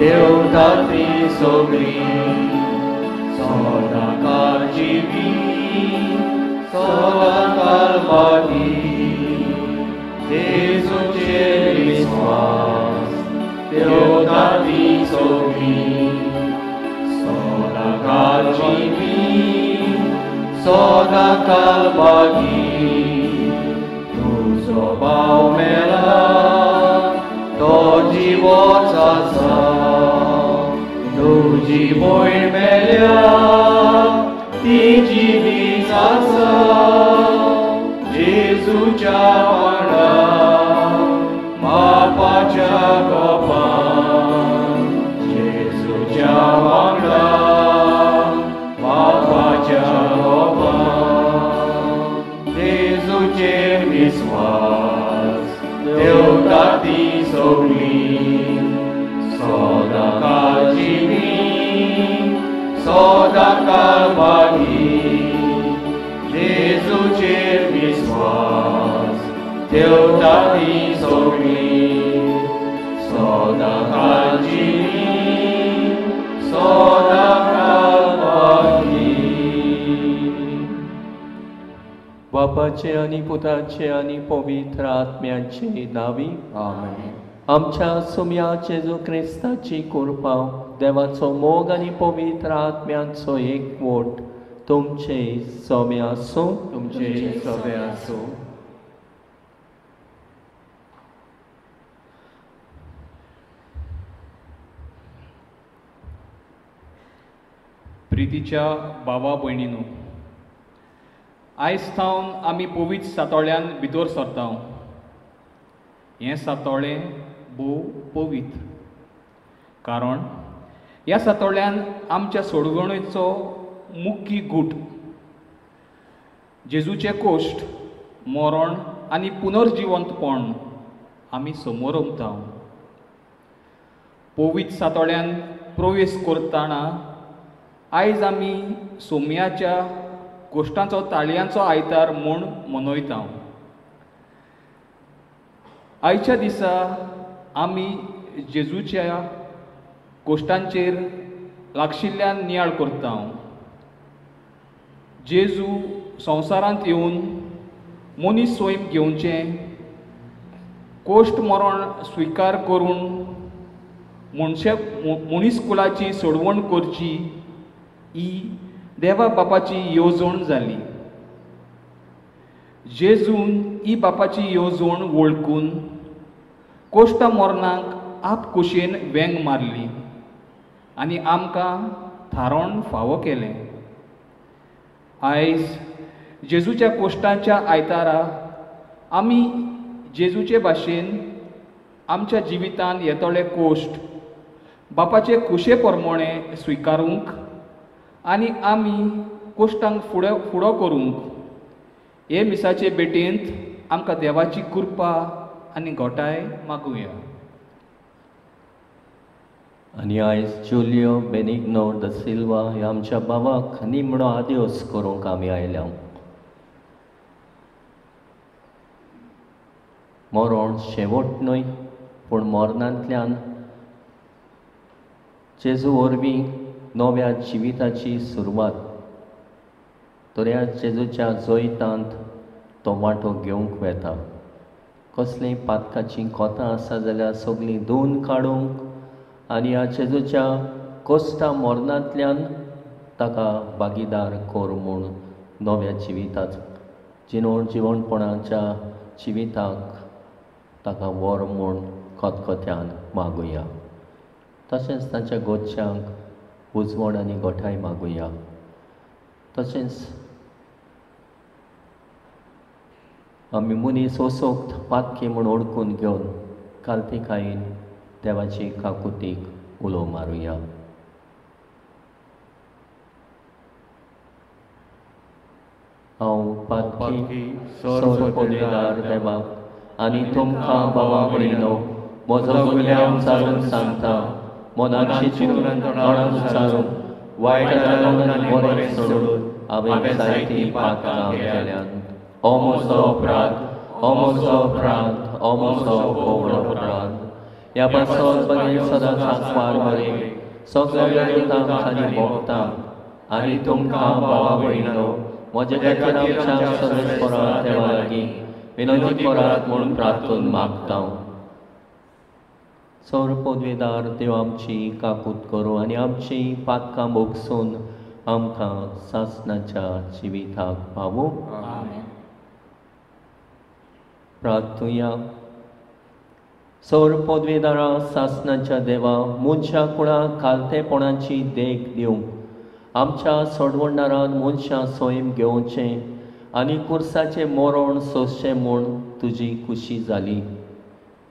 देवता ती सगळी सदांकाळ जिवी सदांकाळ बागी जेजूचेर विस्वास देवता ती सगळी सदांकाळ जिवी सदांकाळ बागी तुजो भाव मेला तो जिवोच आसा तुजी भयण मेल्या ती जिवीच आसा जेजूच्या वांगडा बापाच्या गोपान जेजूच्या वांगडा बापाच्या गोपान जेजूचेर विस्वास देवता ती सगळी सदांकाळ जिवी सदांकाळ बागी जेजूचेर विस्वास देवता ती सगळी सदांकाळ जिवी सदांकाळ बागी. बापाचे आनी पुताचे आनी पवित्र आत्म्याचे नांवी आमेन. आमच्या सुम्या जेजू क्रिस्ताची कृपा, देवाचो मोग आनी पवित्र आत्म्याचो एकवट तुमचे सवे आसूं. तुमचे सवे आसूं. प्रितीच्या भावा भयणीनू, आयज सावन आमी पवित्र सातोळ्यान भितर सरता. हें सातोळें भोव पवित्र, कारण ह्या सातोळ्यान आमच्या सोडवणेचो मुख्य गूट जेजूचें कोश्ट, मरण आनी पुनर्जिवंतपण आमी समोर उमता. पवित्र सातोळ्यान प्रवेश करतना आयज आमी सोम्याच्या कोश्टांचो ताळयांचो आयतार म्हूण मनयता. आयच्या दिसा आमी जेजूच्या कोश्टांचेर लागशिल्ल्यान नियाळ करता. जेजू संवसारांत येवन मनीस स्वयं घेवचें कोश्ट मरण स्विकार करून मनीस कुलाची सोडवण करची ही देवा बापाची येवजण जाली. जेजून ही बापाची येवजण वळखून कोश्टा मरणाक आप कुशेन वेंग मारली आनी आमकां थारण फावो केलें. आयज जेजूच्या कोश्टांच्या आयतारा आमी जेजूचे भाशेन आमच्या जिवितांत येतले कोश्ट बापाचे कुशे प्रमाणे स्विकारूंक आनी आमी कोश्टांक फुडो करूंक हे मिसाचे भेटेंत आमकां देवाची कृपा आनी घोटाय मागुया. आनी आयज जुलियो बेनिग्नो the Silva ह्या आमच्या बाबाक निमणो आदियोस करूंक आमी आयल्या. मरण शेवट न्हय, पूण मरणांतल्यान जेजू वरवीं नव्या जिविताची सुरवात. तर ह्या जेजूच्या जैतांत तो वांटो घेवंक वेता. कसलीं पातकाचीं कोतां आसा जाल्यार सगळीं धुवन काडूंक आनी ह्या जेजूच्या कोश्टा मरणांतल्यान ताका भागीदार कर म्हूण नव्या जिविताक जिवणपणाच्या जिविताक ताका व्हर म्हूण खतखत्यान मागुया. तशेंच तांच्या गोच्यांक उजवण आनी गोठाय मागुया. तशेंच आमी मनीस असोक्त पातकी म्हूण ओळखून घेवन कालतिकायेन देवाची काकुतीक उलो मारुया. हांव पातकी सर पदवीदार देवाक आनी तुमकां बाबा भयणो म्हजो गुन्यांव चालून सांगता. मनाची चिंतून तोंडान उच्चारून वायट आनी बरें सोडून हांवें जायतीं पातकां केल्यांत. ओ म्हजो अपराध, ओ म्हजो अपराध, ओ म्हजो व्हडलो अपराध. ह्या पासत बगेर सदांच सांसवार बरें सगळ्या दुतांक आनी भोगतांक आनी तुमकां भावा भयणो म्हज्या खातीर आमच्या सर्वेस्परा देवा लागीं विनंती करात म्हूण प्रार्थून मागता. सौर पदवेदार देव आमची काकूत करूं आनी आमची पातकां भोगसून आमकां सासणाच्या जिविताक पावूं. प्रार्थुया. सौर पदवेदारा सासणाच्या देवा मनशा कुळाक खालतेपणाची देख दिवंक आमच्या सोडवणदारान मनशां सैम घेवचें आनी कुर्साचें मरण सोंसचें म्हूण तुजी खुशी जाली.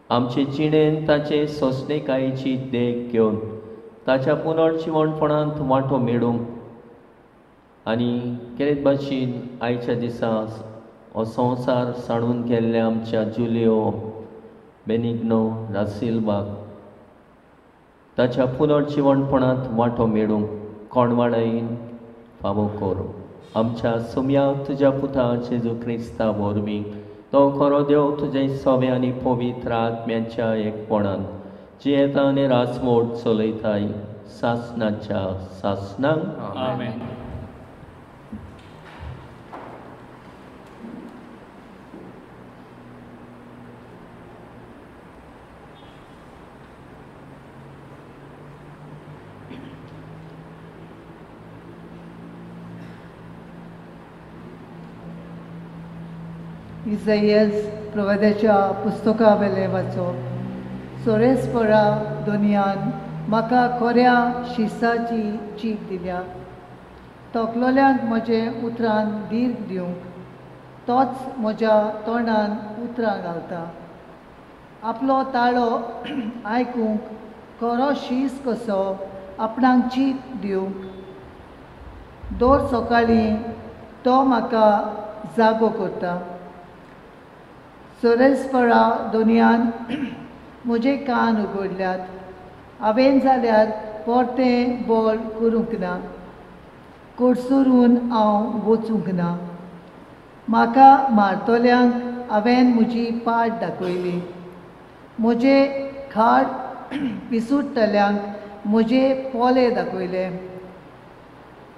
आमचे जिणेन ताचे सोंसणेकायेची देख घेवन ताच्या पुनर्जिवणपणांत वांटो मेळूंक आनी केरेत भाशेन आयच्या दिसा हो संवसार सांडून गेल्ल्या आमच्या जुलियो बेनिग्नो दा सिल्वाक ताच्या पुनर्जिवणपणांत वांटो मेळूंक कोणवाडायेन फावो करूं. आमच्या सुम्याक तुज्या पुता जेजू क्रिस्ता वरवीं तो खरो देव तुजे सवे आनी पवित्र आत्म्याच्या एकपणान जियेता आनी राजमोड चलयताय सासणाच्या सासणाक. आमेन. इसाईस प्रवाद्याच्या पुस्तका वेलें वाचप. सोरेस्परा दोनयान म्हाका खोऱ्या शिसाची चीक दिल्या. तोखलोल्यांक म्हजें उतरान धीर दिवंक तोच म्हज्या तोंडान उतरां घालता. आपलो ताळो आयकूंक खरो शीस कसो आपणाक चीक दिवंक दर सकाळीं तो म्हाका जागो करता. सोरेस्परा दोनयान म्हजे कान उगडल्यात. हांवें जाल्यार परतें बोल करूंक ना. कोडसुरून हांव वचूंक ना. म्हाका मारतल्यांक हांवें म्हजी पाट दाखयली. म्हजे खाड पिसुडटल्यांक म्हजे पोले दाखयले.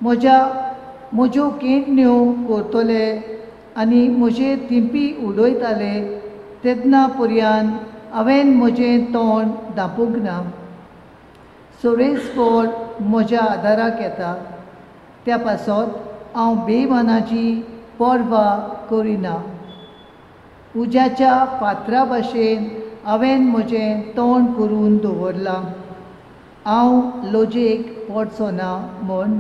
म्हज्यो केंटण्यो करतले आनी म्हजे थिंपी उडयताले तेन्ना पर्यान हांवें म्हजें तोंड धांपूंक ना. सोरेस्पोर म्हज्या आदाराक येता. त्या पासत हांव बेमानाची पर्वा करिना. उज्याच्या फातरा भाशेन हांवें म्हजें तोंड करून दवरलां. हांव लजेक पडचो ना म्हूण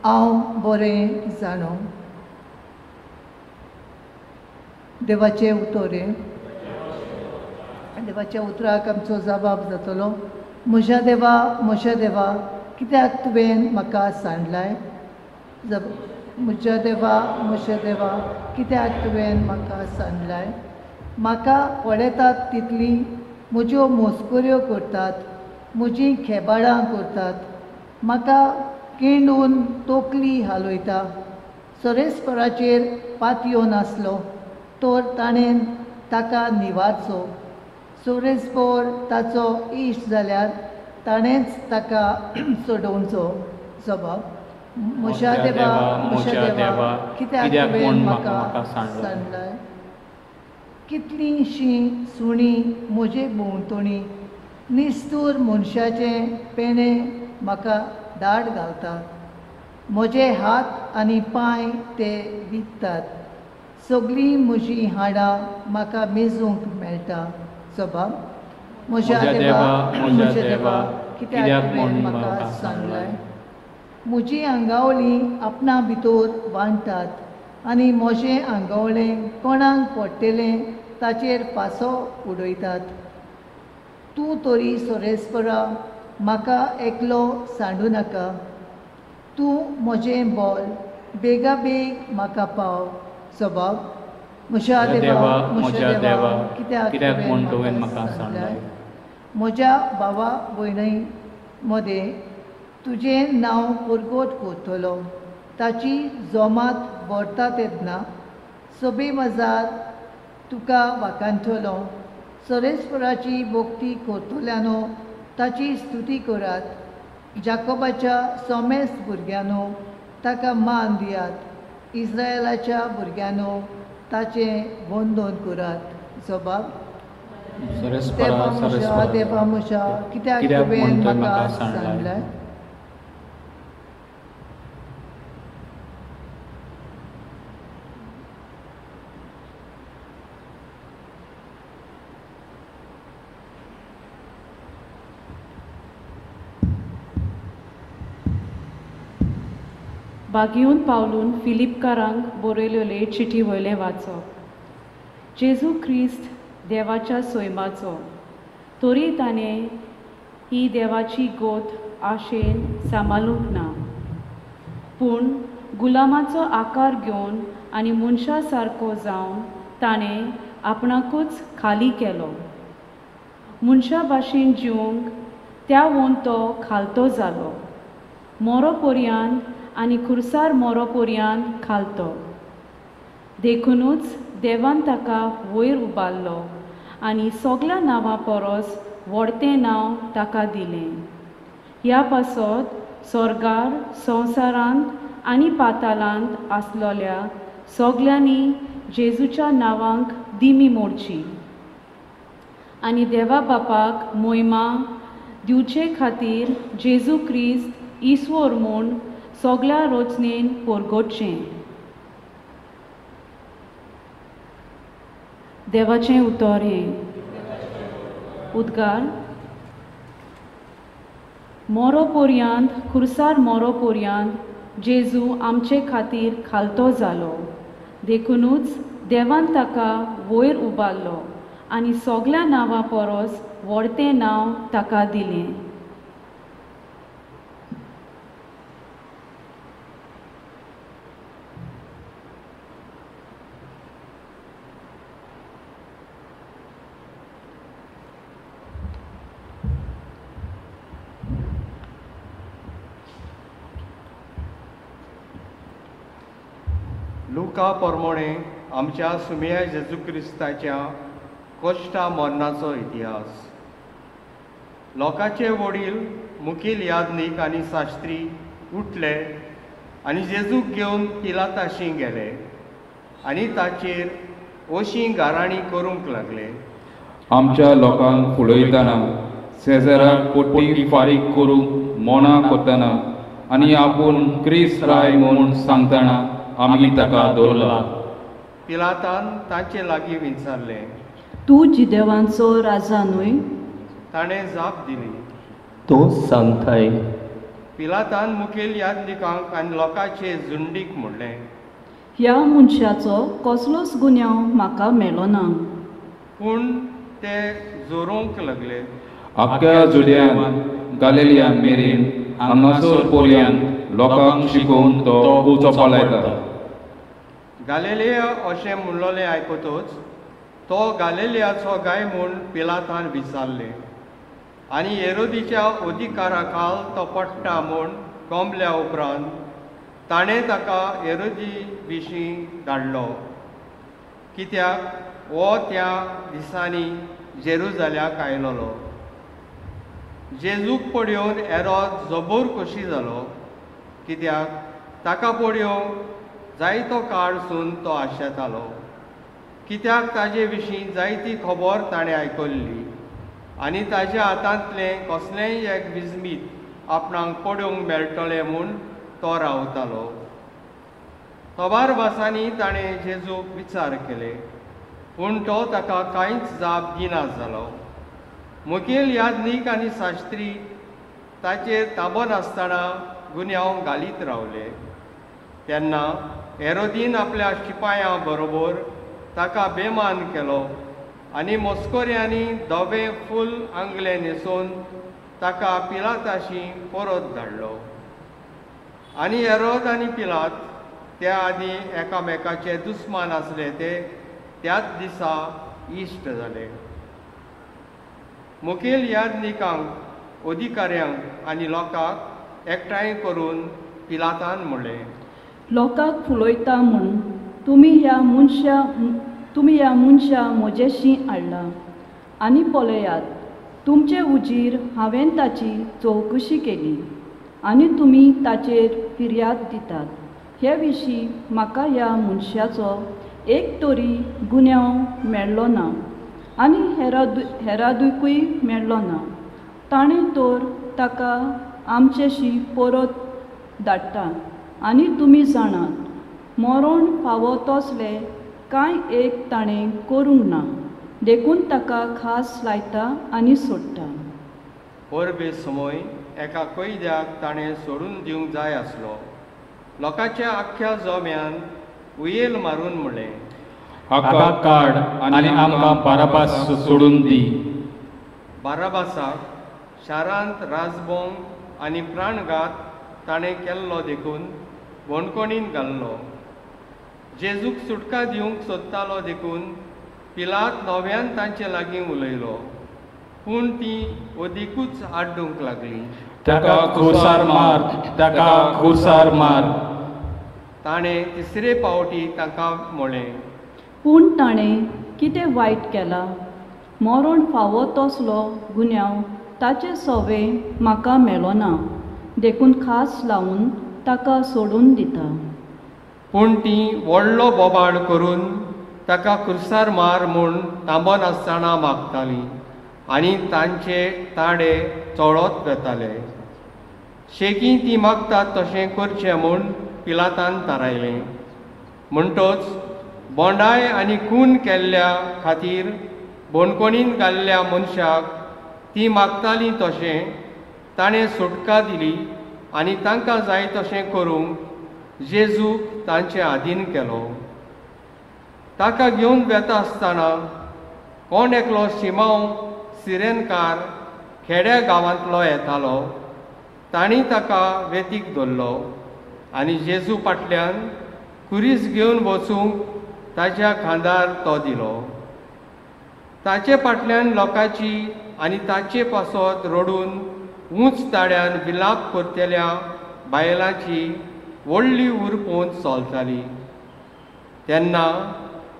हांव बरें जाणो. देवाचें उतर हें. देवाच्या उतराक आमचो जबाब जातलो. म्हज्या देवा म्हज्या देवा कित्याक तुवें म्हाका सांडलाय? म्हज्या देवा म्हज्या देवा कित्याक तुवें म्हाका सांडलाय? म्हाका पळयतात तितली म्हज्यो मोस्कऱ्यो करतात, म्हजीं खेबाडां करतात, म्हाका केंडून तोकली हालयता. सोरेस्पराचेर पातयो नासलो तर ताणें ताका निवारचो. सोरेस्पोर ताचो इश्ट जाल्यार ताणेंच ताका सोडोवचो. जबाब. म्हज्या देवा म्हज्या देवा कित्याक तुवें म्हाका सांडलाय? कितलींशीं सुणीं म्हजे भोंवतणी निस्तूर मनशाचें पेणें म्हाका दाड घालता. म्हजे हात आनी पांय ते विकतात. सगळीं म्हजीं हाडां म्हाका मेजूंक मेळटा. जबाब. म्हज्या देवा म्हज्या देवा कित्याक तुवें म्हाका सांडलाय? म्हजी आंगावळी आपणा भितर बांदतात आनी म्हजें आंगावळें कोणाक पडटलें ताचेर पासो उडयतात. तूं तरी सोरेस्परा म्हाका एकलो सांडू नाका. तूं म्हजें बोल बेगाबेग म्हाका पाव. जबाब. म्हज्या देवा म्हज्या देवा कित्याक तुवें म्हाका सांडलाय? म्हज्या भावा भयणी मदें तुजें नांव परगट करतलो. ताची जोमात भरता तेन्ना सभे मजार तुका वाखाणटलो. सरेस्वराची भक्ती करतल्यानो ताची स्तुती करात. जाकोबाच्या सोमेस्त भुरग्यांनो ताका मान दियात. इस्रायलाच्या भुरग्यांनो ताचें वंदन करात. जबाब देवा मुशा, देवा मुशा, कित्याक तुवें म्हाका सांडलें? बागियून पावलून फिलिपकारांक बरयलेले चिटी वयलें वाचप. जेजू क्रिस्त देवाच्या सैमाचो, तरी ताणें ही देवाची गोत आशेन सांबाळूंक ना, पूण गुलामाचो आकार घेवन आनी मनशा सारको जावन ताणें आपणाकूच खाली केलो. मनशा भाशेन जिवंक त्यावून तो खालतो जालो, मोरो पर्यांत आनी खुर्सार मोरो पर्यांत खालतो. देखुनूच देवान ताका वयर उबारलो आनी सगल्या नांवां परस व्हडतें नांव ताका दिलें. ह्या पासत स्वर्गार, संवसारांत आनी पातालांत आसलोल्या सगल्यांनी जेजूच्या नांवांक दिमी मोडची आनी देवा बापाक मोहिमा दिवचे खातीर जेजू क्रिस्त ईश्वर म्हूण सगल्या रचनेन परगटचें. देवाचें उतर हें. उद्गार. मोरो पर्यांत, खुर्सार मोरो पर्यांत जेजू आमचे खातीर खालतो जालो. देखुनूच देवान ताका वयर उबारलो आनी सगल्या नांवां परस व्हडतें नांव ताका दिलें. लुका प्रमाणे आमच्या सुम्या जेजू क्रिस्ताच्या कश्टा मरणाचो इतिहास. लोकांचे वडील, मुखेल याज्ञीक आनी शास्त्री उठले आनी जेजूक घेवन पिलाताशी गेले आनी ताचेर अशी गाराणी करूंक लागले. आमच्या लोकांक फुलयतना, सेजाराक पोटी फारीक करूंक मोना करतना आनी आपूण क्रिस्त राय म्हूण सांगतना आमी ताका दवरला. पिलातान ताचे लागीं विचारलें, तूं जिदेवांचो राजा न्हय? ताणें जाप दिली, तूं सांगताय. पिलातान मुखेल याज्ञिकांक आनी लोकांचे झुंडीक म्हणलें, ह्या मनशाचो कसलोच गुन्यांव म्हाका मेळ्ळो ना. पूण ते जोरोवंक लागले. आख्या जुदयान, गालिलिया मेरेन हांगासर पर्यंत लोकांक शिकोवन तो उचो पळयता. गालिलिया अशें म्हणलोलें आयकतच तो गालिलियाचो गाय म्हूण पिलातान विचारलें आनी हेरोदीच्या अधिकारा खाल तो पडटा म्हूण कोंबल्या उपरांत ताणें ताका हेरोदी विशीं धाडलो, कित्याक हो त्या दिसांनी जेरुजाल्याक आयलोलो. जेजूक पळोवन हेरोद जबोर खोशी जालो, कित्याक ताका पळोवंक जायतो काळ सून तो आशेतालो, कित्याक ताजे विशीं जायती खबर ताणें आयकल्ली आनी ताज्या हातांतलें कसलेंय एक विजमीत आपणाक पळोवंक मेळटलें म्हूण तो रावतालो. खबार भासांनी ताणें जेजूक विचार केले, पूण तो ताका कांयच जाप दिना जालो. मुखेल याज्ञीक आनी शास्त्री ताचेर ताबो नासतना गुन्यांव घालीत रावले. तेन्ना हेरोदीन आपल्या शिपायां बरोबर ताका बेमान केलो आनी मस्कोऱ्यांनी धवें फूल आंगलें न्हेसोवन ताका पिलाताशी परत धाडलो. आनी हेरोद आनी पिलात त्या आदीं एकामेकाचे दुस्मान आसले ते त्याच दिसा इश्ट जाले. मुखेल याज्ञिकांक, अधिकाऱ्यांक आनी लोकांक एकठांय करून पिलातान म्हणलें, लोकांक फुलयता म्हूण तुमी ह्या मनशा म्हजेशी हाडला, आनी पळयात, तुमचे उजीर हांवें ताची चवकशी केली आनी तुमी ताचेर फिर्याद दितात. हे विशीं म्हाका ह्या मनशाचो एक तरी गुन्यांव मेळ्ळो ना आनी हेरादूकूय मेळ्ळो ना. ताणें तर ताका आमचेशी परत धाडटा आनी तुमी जाणात मरण फावो तसलें कांय एक ताणें करूंक ना, देखून ताका खास लायता आनी सोडटा. परबे समय एका कैद्याक ताणें सोडून दिवंक जाय आसलो. लोकांच्या आख्ख्या जोम्यान उयेल मारून म्हणलें, हाका काड आनी आमकां बाराबास सोडून दी. बाराबासाक शारांत राजबोंग आनी प्राणघात ताणें केल्लो देखून बंदखणींत घाल्लो. जेजूक सुटका दिवंक सोदतालो देखून पिलात नव्यान तांचे लागीं उलयलो, पूण ती अदिकूच आड्डूंक लागली, ताका खुर्सार मार, ताका खुर्सार मार. ताणें तिसरे पावटी तांकां म्हळें, पूण ताणें कितें वायट केलां? मरण फावो तसलो गुन्यांव ताचे सवे म्हाका मेळ्ळो ना, देखून खास लावन ताका सोडून दिता. पूण ती व्हडलो बोबाळ करून ताका खुर्सार मार म्हूण थांबनासतना मागताली आनी तांचे ताडे चोळत वेताले. शेकी ती मागतात तशें करचें म्हूण पिलातान थारायलें. म्हणटच बोंडाय आनी खून केल्ल्या खातीर बंदखणींत घाल्ल्या मनशाक ती मागताली तशें ताणें सुटका दिली आनी तांकां जाय तशें करूंक जेजूक तांचे आदीन केलो. ताका घेवन वेता आसतना कोण एकलो शिमांव सिरेनकार खेड्या गांवांतलो येतालो. तांणी ताका वेतीक धरलो आनी जेजू फाटल्यान खुरीस घेवन वचूंक ताच्या खांदार तो दिलो. ताचे फाटल्यान लोकांची आनी ताचे पासत रडून उंच ताळ्यान विलाप करतल्या बायलांची व्हडली उरपोवन चलताली. तेन्ना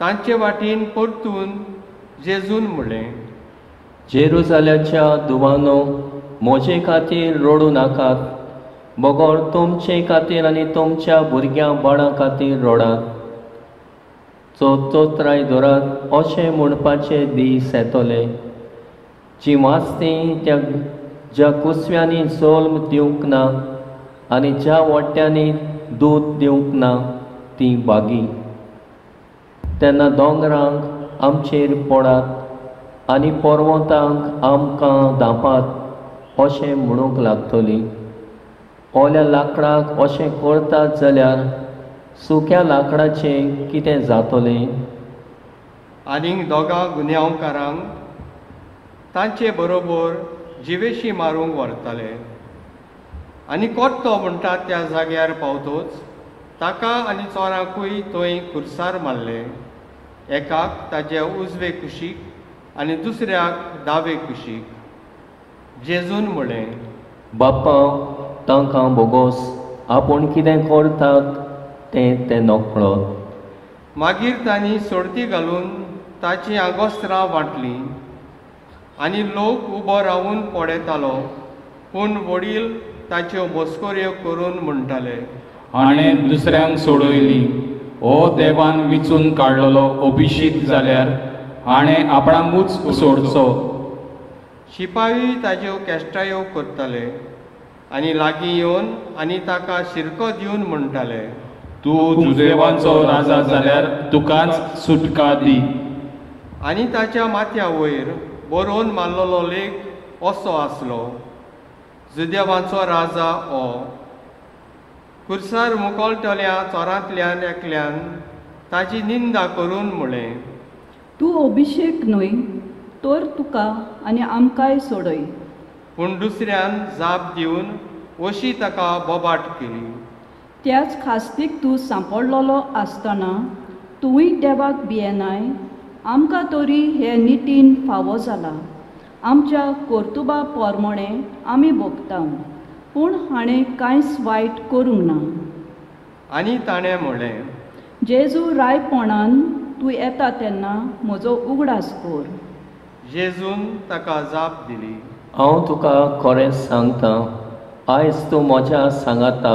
तांचे वाटेन परतून जेजून म्हणलें, जेरुजाल्याच्या दुवानो, म्हजे खातीर रडूं नाकात, बगर तुमचे खातीर आनी तुमच्या भुरग्यां बाळां खातीर रडात. चोत्राय धरात अशें म्हणपाचे दीस येतले, जी वाचती त्या ज्या कुसव्यांनी जल्म दिवंक ना आनी ज्या वाट्यांनी दूद दिवंक ना ती बागी. तेन्ना दोंगरांक आमचेर पडात आनी पर्वतांक आमकां धांपात अशें म्हणूंक लागतली. ओल्या लांकडाक अशें करतात जाल्यार सुक्या लांकडाचें कितें जातलें? आनीक दोगां गुन्यांवकारांक तांचे बरोबर जिवेशी मारूंक व्हरताले आनी कोत्तो म्हणटा त्या जाग्यार पावतोच ताका आनी चोरांकूय थंय खुर्सार मारले. एकाक ताजे उजवे कुशीक आनी दुसऱ्याक दावे कुशीक. जेजून म्हणलें, बाप्पा, तांकां बोगोस, आपूण कितें करतात तें ते नकळो. मागीर तांणी सोडती घालून ताचीं आंगोस्त्रां वांटलीं आनी लोक उबो रावून पळयतालो, पूण वडील ताच्यो मस्कऱ्यो करून म्हणटाले, हाणें दुसऱ्यांक सोडयली, हो देवान विचून काडलेलो अभिशीत जाल्यार हाणें आपणाकूच सोडचो. शिपाई ताज्यो केश्टायो करताले आनी लागीं येवन आनी ताका शिरको दिवन म्हणटाले, तूं जुदेवांचो राजा जाल्यार तुकाच सुटका दी. आनी ताच्या माथ्या वयर बरोवन मारलेलो लेख असो आसलो, जुदेवांचो राजा हो. खुर्सार मुकोलटल्या चोरांतल्यान एकल्यान ताची निंदा करून म्हणलें, तूं अभिशेक न्हय तर तुका आनी आमकांय सोडय. पूण दुसऱ्यान जाप दिवन अशी ताका बोबाट केली, त्याच खास्तीक तूं सांपडलेलो आसतना तुवूय देवाक भियेनाय? आमकां तरी हे नितीन फावो जाला, आमच्या कर्तुबा पोरमोणें आमी भोगता, पूण हाणें कांयच वायट करूंक ना. आनी ताणें म्हणलें, जेजू रायपणान तूं येता तेन्ना म्हजो उगडास कर. जेजून ताका जाप दिली, हांव तुका खरें सांगता, आयज तूं म्हज्या सांगाता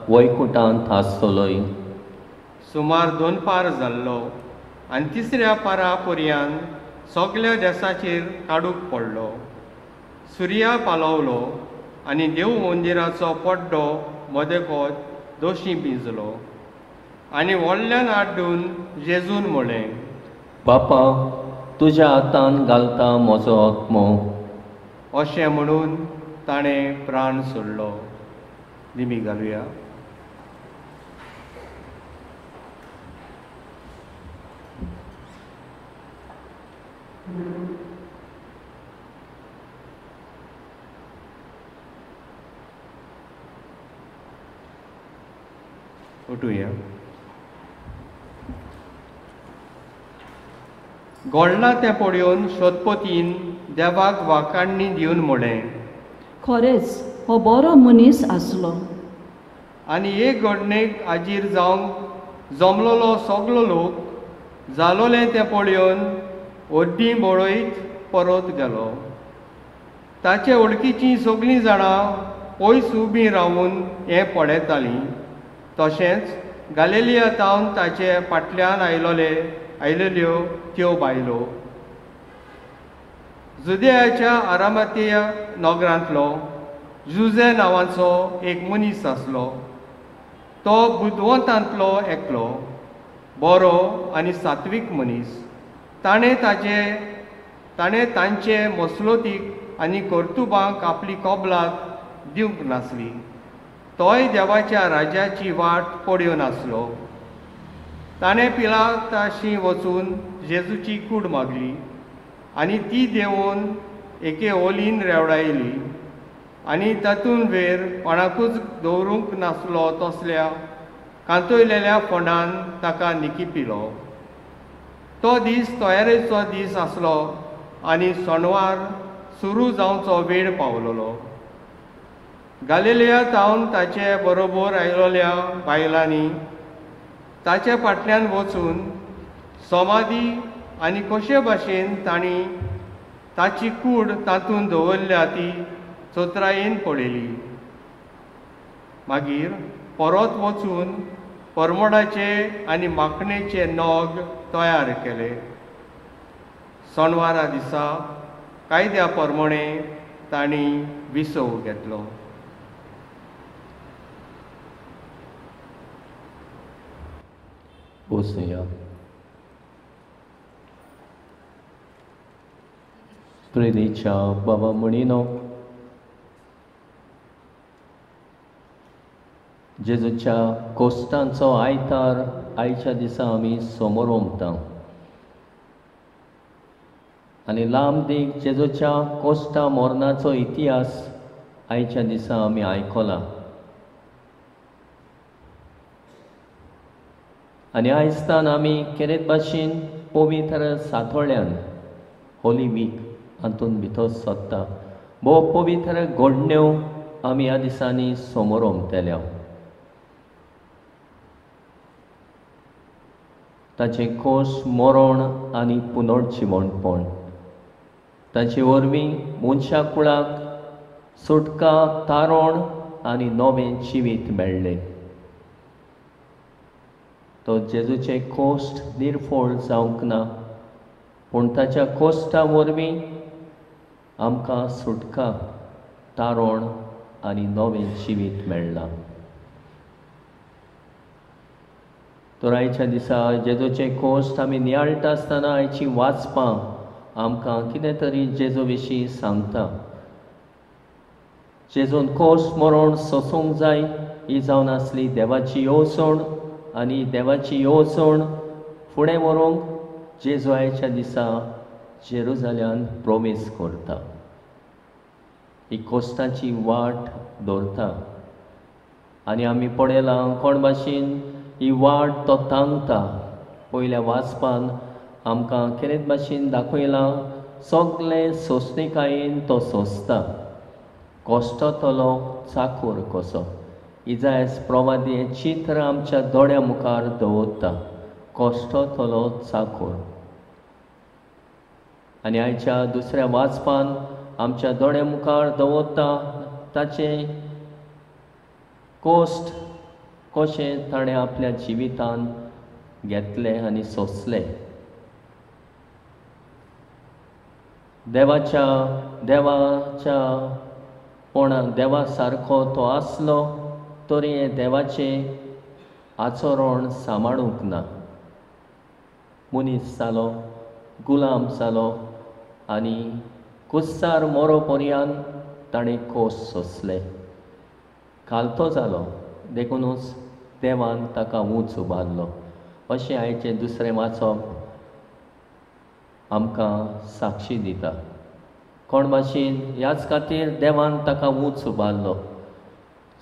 वैकुटांत आसतलोय. सुमार 2 पार जाल्लो आनी तिसऱ्या पारा पर्यान सगल्या देसाचेर काडूंक पडलो. सुर्या पालवलो आनी देव मंदिराचो पड्डो मदेकोत दोशी पिंजलो. आनी व्हडल्यान आड्डून जेजून म्हळें, बापा, तुज्या हातान घालता म्हजो आत्मो. अशें म्हणून ताणें प्राण सोडलो. दिमी घालुया. उठुया. घडलां तें पळोवन शोधपतीन देवाक वाखाणणी दिवन म्हळें, खरेंच हो बरो मनीस आसलो. आनी एक घडणेक हाजीर जावंक जमलोलो सगलो लोक जालोलें तें पळोवन ओड्डी बळयत परत गेलो. ताचे वळखीचीं सगळीं जाणां पयस उबीं रावून हें पळयतालीं. तशेंच गालेलिया तावन ताचे फाटल्यान आयलेल्यो त्यो बायलो. जुदेयाच्या आरामातिया नगरांतलो जुजे नांवाचो एक मनीस आसलो. तो बुदवंतांतलो एकलो, बरो आनी सात्वीक मनीस. ताणें तांचे मसलोतीक आनी कर्तुबांक आपली कबलात दिवंक नासली. तोय देवाच्या राज्याची वाट पळोवन आसलो. ताणें पिलाताशी वचून जेजूची कूड मागली आनी ती देंवोवन एके ओलीन रेवडायली आनी तातूंत वेर कोणाकूच दवरूंक नासलो तसल्या कांतयलेल्या फोंडान ताका निकिपिलो. तो दीस तयारेचो दीस आसलो आनी सणवार सुरू जावचो वेळ पावलोलो. गालिलिया तावन ताचे बरोबर आयलोल्या बायलांनी ताचे फाटल्यान वचून समाधी आनी कशे भाशेन तांणी ताची कूड तातूंत दवरल्या ती चतुरायेन पळयली. मागीर परत वचून परमडाचे आनी माखणेचे नग तयार केले. सणवारा दिसा कायद्या प्रमाणे तांणी विसव घेतलो. बसुया. प्रेरीच्या बाबा म्हणिनो, जेजूच्या कोश्टांचो आयतार आयच्या दिसा आमी समोर ओमता आनी लांब दीग जेजूच्या कोश्टा मरणाचो इतिहास आयच्या दिसा आमी आयकला. आनी आयजतान आमी केरेत भाशेन पवित्र सातोळ्यान होली वीक हातूंत भितर सोदता. भोव पवित्र घडण्यो आमी ह्या दिसांनी समोर ओमतल्या. ताचें खोस मरण आनी पुनर्जिवणपण, ताचे वरवीं मनशा कुळाक सुटका, तारण आनी नवें जिवीत मेळ्ळें. तो जेजूचें कोश्ट निर्फळ जावंक ना, पूण ताच्या कोश्टा वरवीं आमकां सुटका, तारण आनी नवें जिवीत मेळ्ळां. तर आयच्या दिसा जेजूचें कोश्ट आमी नियाळटा आसतना आयची वाचपां आमकां कितें तरी जेजू विशीं सांगता. जेजून कोश्ट मरण सोसूंक जाय ही जावन आसली देवाची येवजण आनी देवाची येवजण फुडें व्हरूंक जेजू आयच्या दिसा जेरुजाल्यान प्रोमीस करता, ही कोश्टाची वाट दवरता. आनी आमी पळयलां कोण भाशेन ही वाट तो तांगता. पयल्या वाचपान आमकां केरेत भाशेन दाखयलां सगळें सोंसणिकायेन तो सोंसता, कश्टतलो चाकूर कसो. इजायस प्रवादी हें चित्र आमच्या दोळ्या मुखार दवरता, कश्टतलो चाकूर. आनी आयच्या दुसऱ्या वाचपान आमच्या दोळे मुखार दवरता ताचें कोश्ट कशें ताणें आपल्या जिवितान घेतलें आनी सोंसलें. देवाच्या देवाच्या कोणा देवा सारको तो आसलो तरी हें देवाचें आचरण सांबाळूंक ना. मनीस जालो, गुलाम जालो आनी कुस्सार मोरो पर्यान ताणें कोस सोंसले, खालतो जालो. देखुनूच देवान ताका ऊंच उबारलो. अशें आयचें दुसरें वाचप आमकां साक्षी दिता. कोण भाशेन ह्याच खातीर देवान ताका ऊंच उबारलो.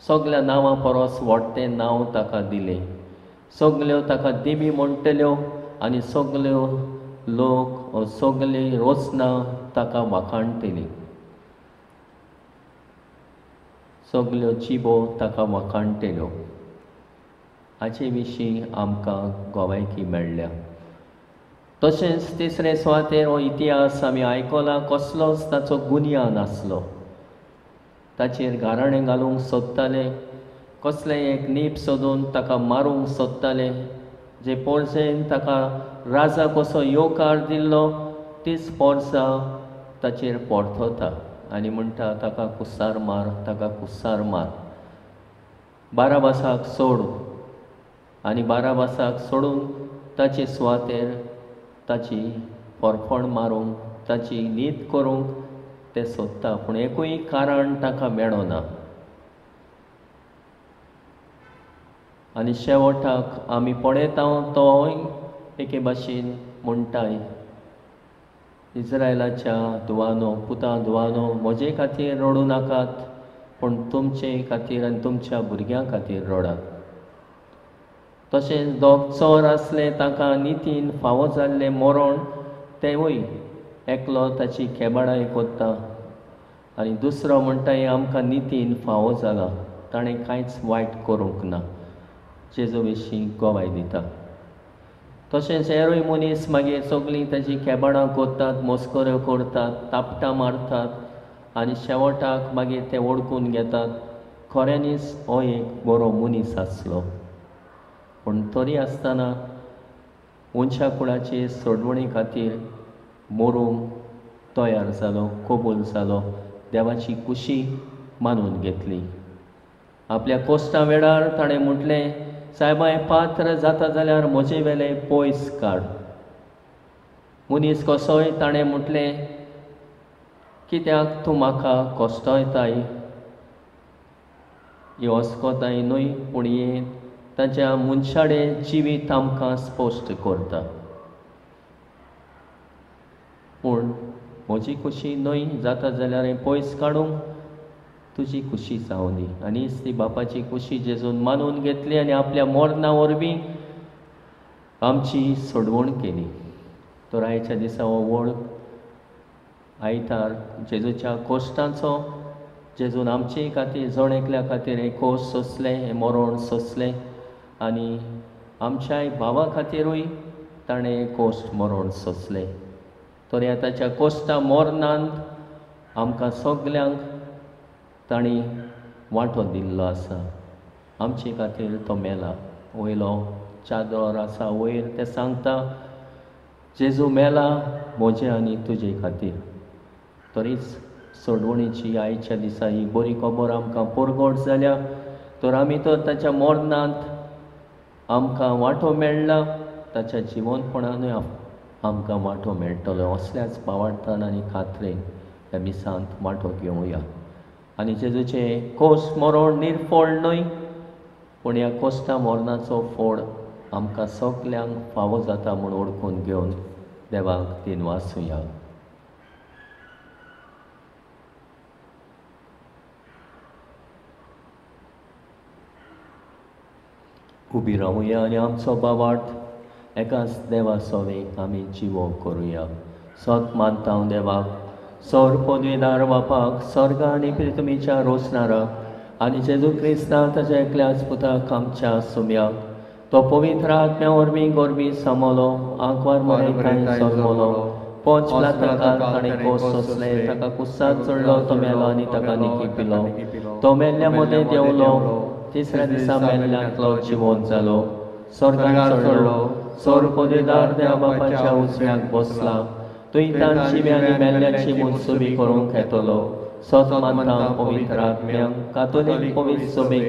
सगल्या नांवां परस व्हडटें नांव ताका दिलें. सगल्यो ताका देवी म्हणटल्यो आनी सगल्यो लोक सगळी रोचना ताका वाखाणटली, सगल्यो जिबो ताका वाखाणटल्यो. हाचे विशीं आमकां गोवायकी मेळ्ळ्या. तशेंच तिसरे सुवातेर हो इतिहास आमी आयकला. कसलोच ताचो गुन्यांव नासलो. ताचेर गाराणें घालूंक सोदताले, कसलें एक नीप सोदून ताका मारूंक सोदताले. जे पोरसेन ताका राजा कसो येवकार दिल्लो तीच पोरसा ताचेर परतता आनी म्हणटा ताका कुस्सार मार, ताका कुस्सार मार, बाराबासाक सोड. आनी बाराबासाक सोडून ताचे सुवातेर ताची फरफण मारूंक, ताची नीत करूंक ते सोदता, पूण एकूय कारण ताका मेळना. आनी शेवटाक आमी पळयता तोय एके भाशेन म्हणटाय, इस्रायलाच्या धुवानो, पुता धुवानो, म्हजे खातीर रडूं नाकात, पूण तुमचे खातीर आनी तुमच्या भुरग्यां खातीर रडात. तशेंच दोग चोर आसले तांकां नितीन फावो जाल्लें मरण तेवूय एकलो ताची खेबाडाय कोत्ता आनी दुसरो म्हणटा हें आमकां नितीन फावो जाला, ताणें कांयच वायट करूंक ना, जेजू विशीं गोवाय दिता. तशेंच हेरूय मनीस मागीर सगळीं ताची खेबाडां करतात, मस्कऱ्यो करतात, तापटां मारतात आनी शेवटाक मागीर ते ओळखून घेतात खऱ्यांनीच हो एक बरो मनीस आसलो. पूण तरी आसतना मनशा कुळाचे सोडवणे खातीर मरूंक तयार जालो, कबूल जालो, देवाची खुशी मानून घेतली. आपल्या कोश्टा वेळार ताणें म्हटलें, सायबा हें पात्र जाता जाल्यार म्हजे वेलें पयस काड. मनीस कसोय ताणें म्हटलें, कित्याक तूं म्हाका कोश्टयताय, ही अस्कोताय न्हय, पूण हें ताच्या मनशाडे जिवीत आमकां स्पश्ट करता. पूण म्हजी खुशी न्हय जाता जाल्यार हें पयस काडूंक तुजी खुशी जावं दी. आनी ती बापाची खुशी जेजून मानून घेतली आनी आपल्या मरणा वरवीं आमची सोडवण केली. तर आयच्या दिसा हो व्हड आयतार जेजूच्या कोश्टांचो, जेजून आमचे खातीर जण एकल्या खातीर हें कोश्ट सोंसलें, हें मरण सोंसलें आनी आमच्याय भावा खातीरूय ताणें कोश्ट मरण सोंसलें. तर ह्या ताच्या कोश्टा मरणांत आमकां सगल्यांक तांणी वांटो दिल्लो आसा. आमचे खातीर तो मेला. वयलो चादर आसा वयर तें सांगता जेजू मेला म्हजे आनी तुजे खातीर. तरीच सोडवणीची आयच्या दिसा ही बरी खबर आमकां परगट जाल्या. तर आमी तर ताच्या मरणांत आमकां वांटो मेळ्ळा, ताच्या जिवनपणानूय आमकां वांटो मेळटलो. असल्याच भावार्थान आनी खात्रेन ह्या मिसांत वांटो घेवया. आनी जेजूचें कोश्ट मरण निर्फळ न्हय, पूण ह्या कोश्टा मरणाचो फोड आमकां सगल्यांक फावो जाता म्हूण ओळखून घेवन देवाक दिनवासुया. उबी रावुया आनी आमचो भावार्थ एकाच देवा सवें आमी जिवो करुया. सत मानता हांव देवाक, सौर पदवीदार बापाक, स्वर्ग आनी पृथ्वीच्या रोसणाराक आनी जेजू क्रिस्ता ताच्या एकल्याच पुताक आमच्या सुम्याक, तो पवित्र आत्म्या वरवीं गोरवी समलो, आंकवार मरेताय जल्मलो, पोंच पिलाताक ताणें कोस सोंसले, ताका कुसार चडलो, तो मेलो आनी ताका निकिपिलो. तो मेल्ल्या मदें देंवलो, तिसऱ्या दिसा मेल्ल्यांतलो जिवंत जालो, स्वर्गांत चडलो, सर्वपदेदार देवा बापाच्या उजव्याक बसला. थंय तांची आनी मेल्ल्याची मुनसुबी करूंक येतलो. सत मानता पवित्र आत्म्यांक, कातोलीक पवित्र सभेक,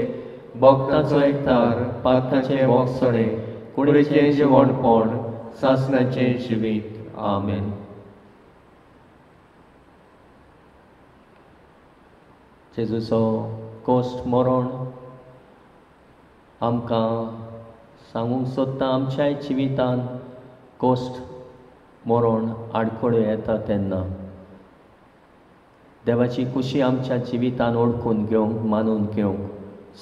भक्ताचो एकतार, पातकाचें भोगसणें, कुडीचें जिवणपण, सासणाचें जिवीत. आमेन. जेजूचो कोश्ट मरण आमकां सांगूंक सोदता, आमच्याय जिवितांत कोश्ट मरण आडखळ्यो येता तेन्ना देवाची खुशी आमच्या जिवितान ओळखून घेवंक, मानून घेवंक,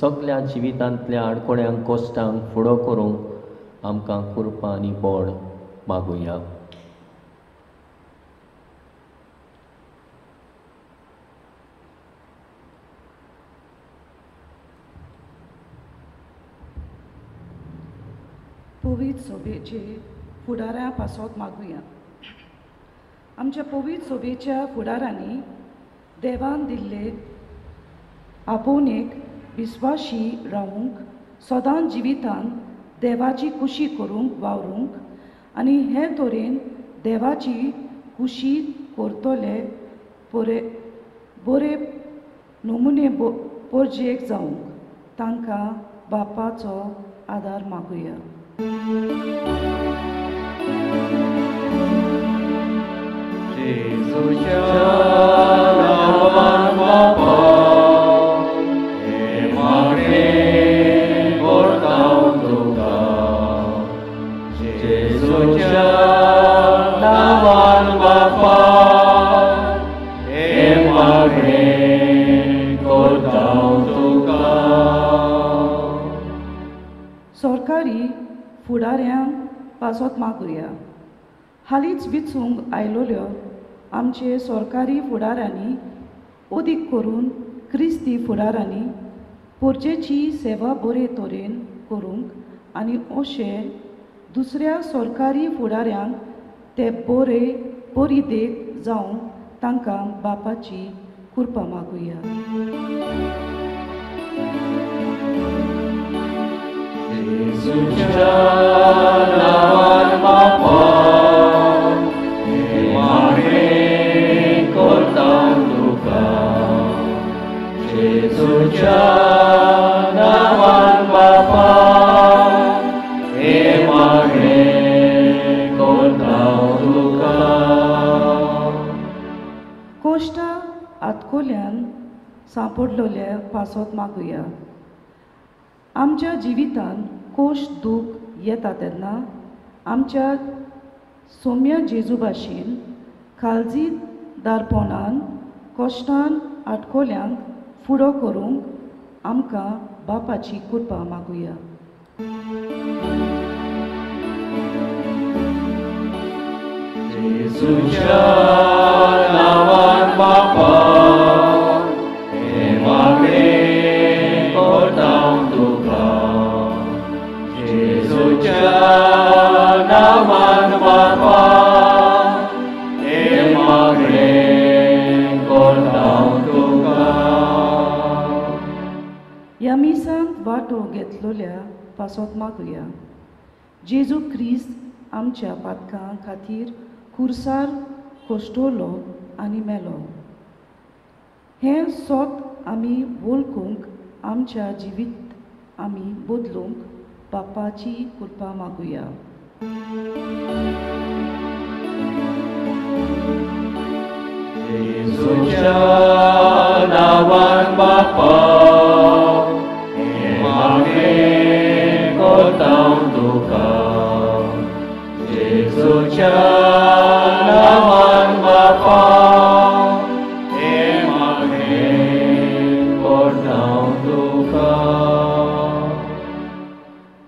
सगल्या जिवितांतल्या आडखळ्यांक कोश्टांक फुडो करूंक आमकां कृपा आनी बळ मागुया. पवित्र सभेचे फुडाऱ्यां पासत मागुया. आमच्या पवित्र सभेच्या फुडारांनी देवान दिल्ले आपोवणेक विस्वाशी रावूंक, सदां जिवितान देवाची कुशी करूंक वावरूंक आनी हे तरेन देवाची कुशी करतले बरे नमुने परजेक जावंक तांकां बापाचो आदार मागुया. जेजूच्या नांवान बापा हें मागणें करता हांव तुका, जेजूच्या नांवान बापा हें मागणें करता हांव तुका. सरकारी फुडाऱ्यांक पासत मागुया. हालींच विचूंक आयलोल्यो आमचे सरकारी फुडाऱ्यांनी, अदीक करून क्रिस्ती फुडारांनी, पोरजेची सेवा बरे तरेन करूंक आनी अशें दुसऱ्या सरकारी फुडाऱ्यांक ते बरे बरी देख जावंक तांकां बापाची कृपा मागुया. जेजूच्या नांवान बापा हें मागणें करता हांव तुका, जेजूच्या नांवान बापा हें मागणें करता हांव तुका. कोश्टा आतकोल्यान सांपडलोल्या पासत मागुया. आमच्या जिवितान कोश दूख येता तेन्ना आमच्या सोम्या जेजू भाशेन काळजीदारपणान कश्टान आटकोल्यांक फुडो करूंक आमकां बापाची कृपा मागुया. जेजूच्या नांवान बापा हें मागणें करता हांव तुका, जेजूच्या नांवान बापा हें मागणें करता हांव तुका. ह्या मिसांत वांटो घेतलोल्या पासत मागुया. जेजू क्रिस्त आमच्या पातकां खातीर खुर्सार कोश्टवलो आनी मेलो. हें सोत आमी वळखूंक, आमच्या जिवीत आमी बदलूंक बापाची कृपा मागुया. जेजूच्या नांवान बापा हें मागणें करता हांव तुका, जेजूच्या नांवान बापा हें मागणें करता हांव तुका.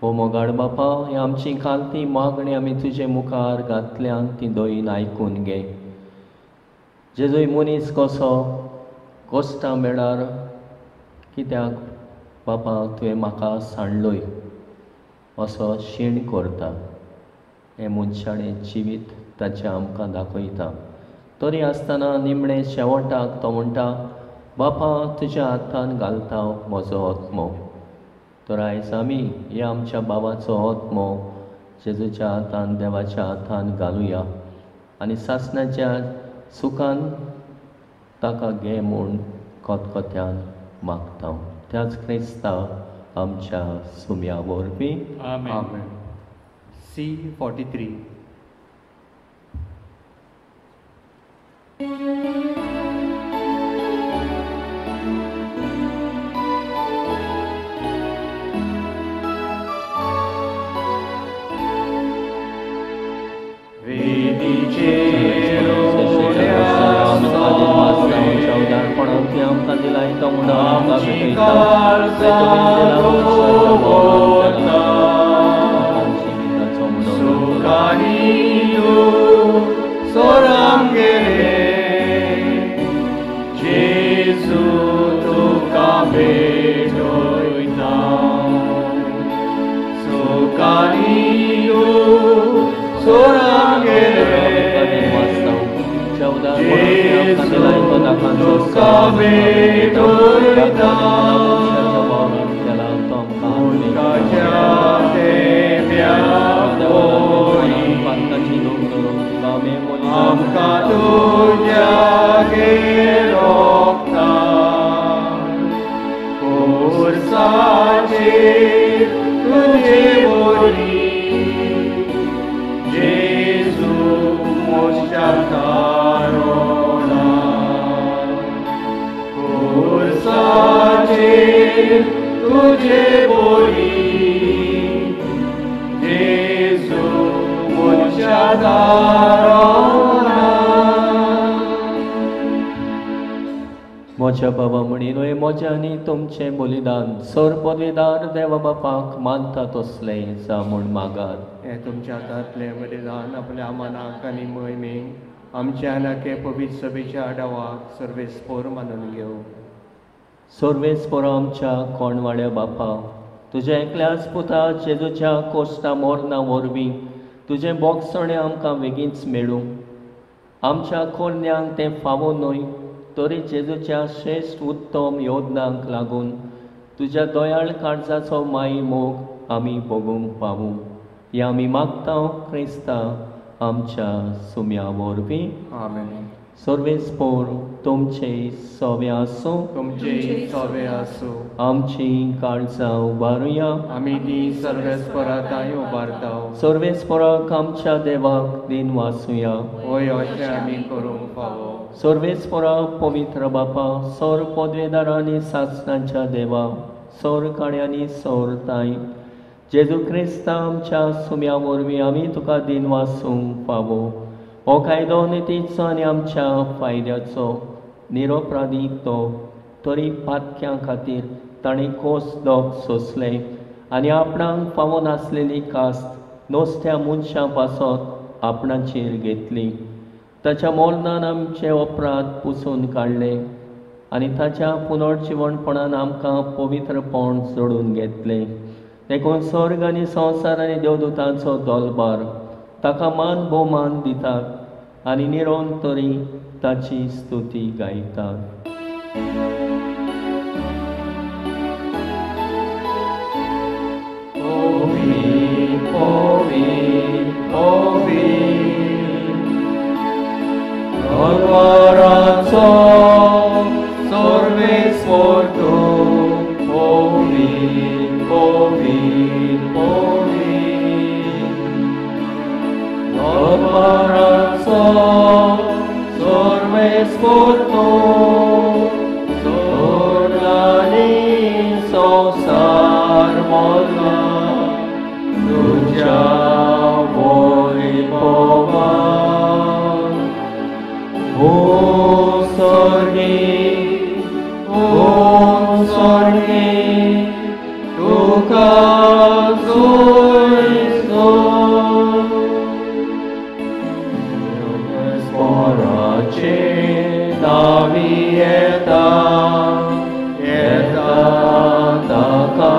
ओ मोगाळ बापा, ही आमची खालती मागणी आमी तुजे मुखार घातल्यान ती दोयीन आयकून घे. जेजूय मनीस कसो कोश्टां वेळार कित्याक बापा तुवें म्हाका सांडलोय असो शीण करता. हें मनशाणें जिवीत ताचें आमकां दाखयता. तरी आसतना निमणे शेवटाक तो म्हणटा, बापा तुज्या हातान घालता म्हजो आत्मो. तर आयज आमी ह्या आमच्या बाबाचो आत्मो जेजूच्या हातान, देवाच्या हातान घालुया आनी सासणाच्या सुखान ताका घे म्हूण खतखत्यान मागता. त्याच क्रिस्ता आमच्या सुम्या वरवीं. आमेन. C43. म्हज्या बाबा म्हणिल्लें म्हजें आनी तुमचें बलिदान सर पदवीदार देवा बापाक मानता तसलें जा म्हूण मागात. हें तुमच्या हातांतलें बलिदान आपल्या मनाक आनी मोहिमेक आमच्या नाके पवित्र सभेच्या आडावाक सर्वेस्पोर मानून घेवं. सर्वेस्पोर आमच्या कोणवाड्या बापा, तुज्या एकल्याच पुता जेजूच्या कोश्टा मोरना वरवीं तुजें बोगसणें आमकां वेगींच मेळूं. आमच्या कोरण्यांक तें फावो न्हय तरी जेजूच्या श्रेश्ठ उत्तम योजनांक लागून तुज्या दयाळ काळजाचो माई मोग आमी भोगूंक पावूं. हें आमी मागता क्रिस्ता आमच्या सुम्या वरवीं. आमेन. सर्वेस्पोर तुमचे सवे आसूं. तुमचे सवे आसूं. आमची काळजां उबारुया. आमी ती सर्वेस्पोरा तांय उबारता. सर्वेस्पोराक आमच्या देवाक दिन वासुया. होय, अशें आमी करूंक फावो. सर्वेस्पोरा पवित्र बापा, सर पदवेदारांनी सासणाच्या देवा, सर काण्यांनी सर ताई, जेजू क्रिस्ता आमच्या सुम्या वरवीं आमी तुका दिन वासूंक फावो. हो कायदो नितीचो आनी आमच्या फायद्याचो निरोपराधी तो तरी पातक्यां खातीर ताणें कोस दोग सोंसलें आनी आपणाक फावो नासलेली कास्त नोस्त्या मनशां पासत आपणाचेर घेतली. ताच्या मोरनान आमचे अपराध पुसून काडले आनी ताच्या पुनर्जिवणपणान आमकां पवित्रपण जोडून घेतलें. देखून स्वर्ग आनी संवसार आनी देवदूतांचो दोलबार ताका मान भोवमान दितात आनी निरंतरी ताची स्तुती गायतात. सर्वेस्पोर तूं पवित्र पवित्र पवित्र दरबाराचो सर्वेस्पोर तूं सोडलानी संवसार मोडला तुज्या वैभवान. ओ स्वर्गी ओ स्वर्गी तुका स्वराचे नावी येता येता ताका.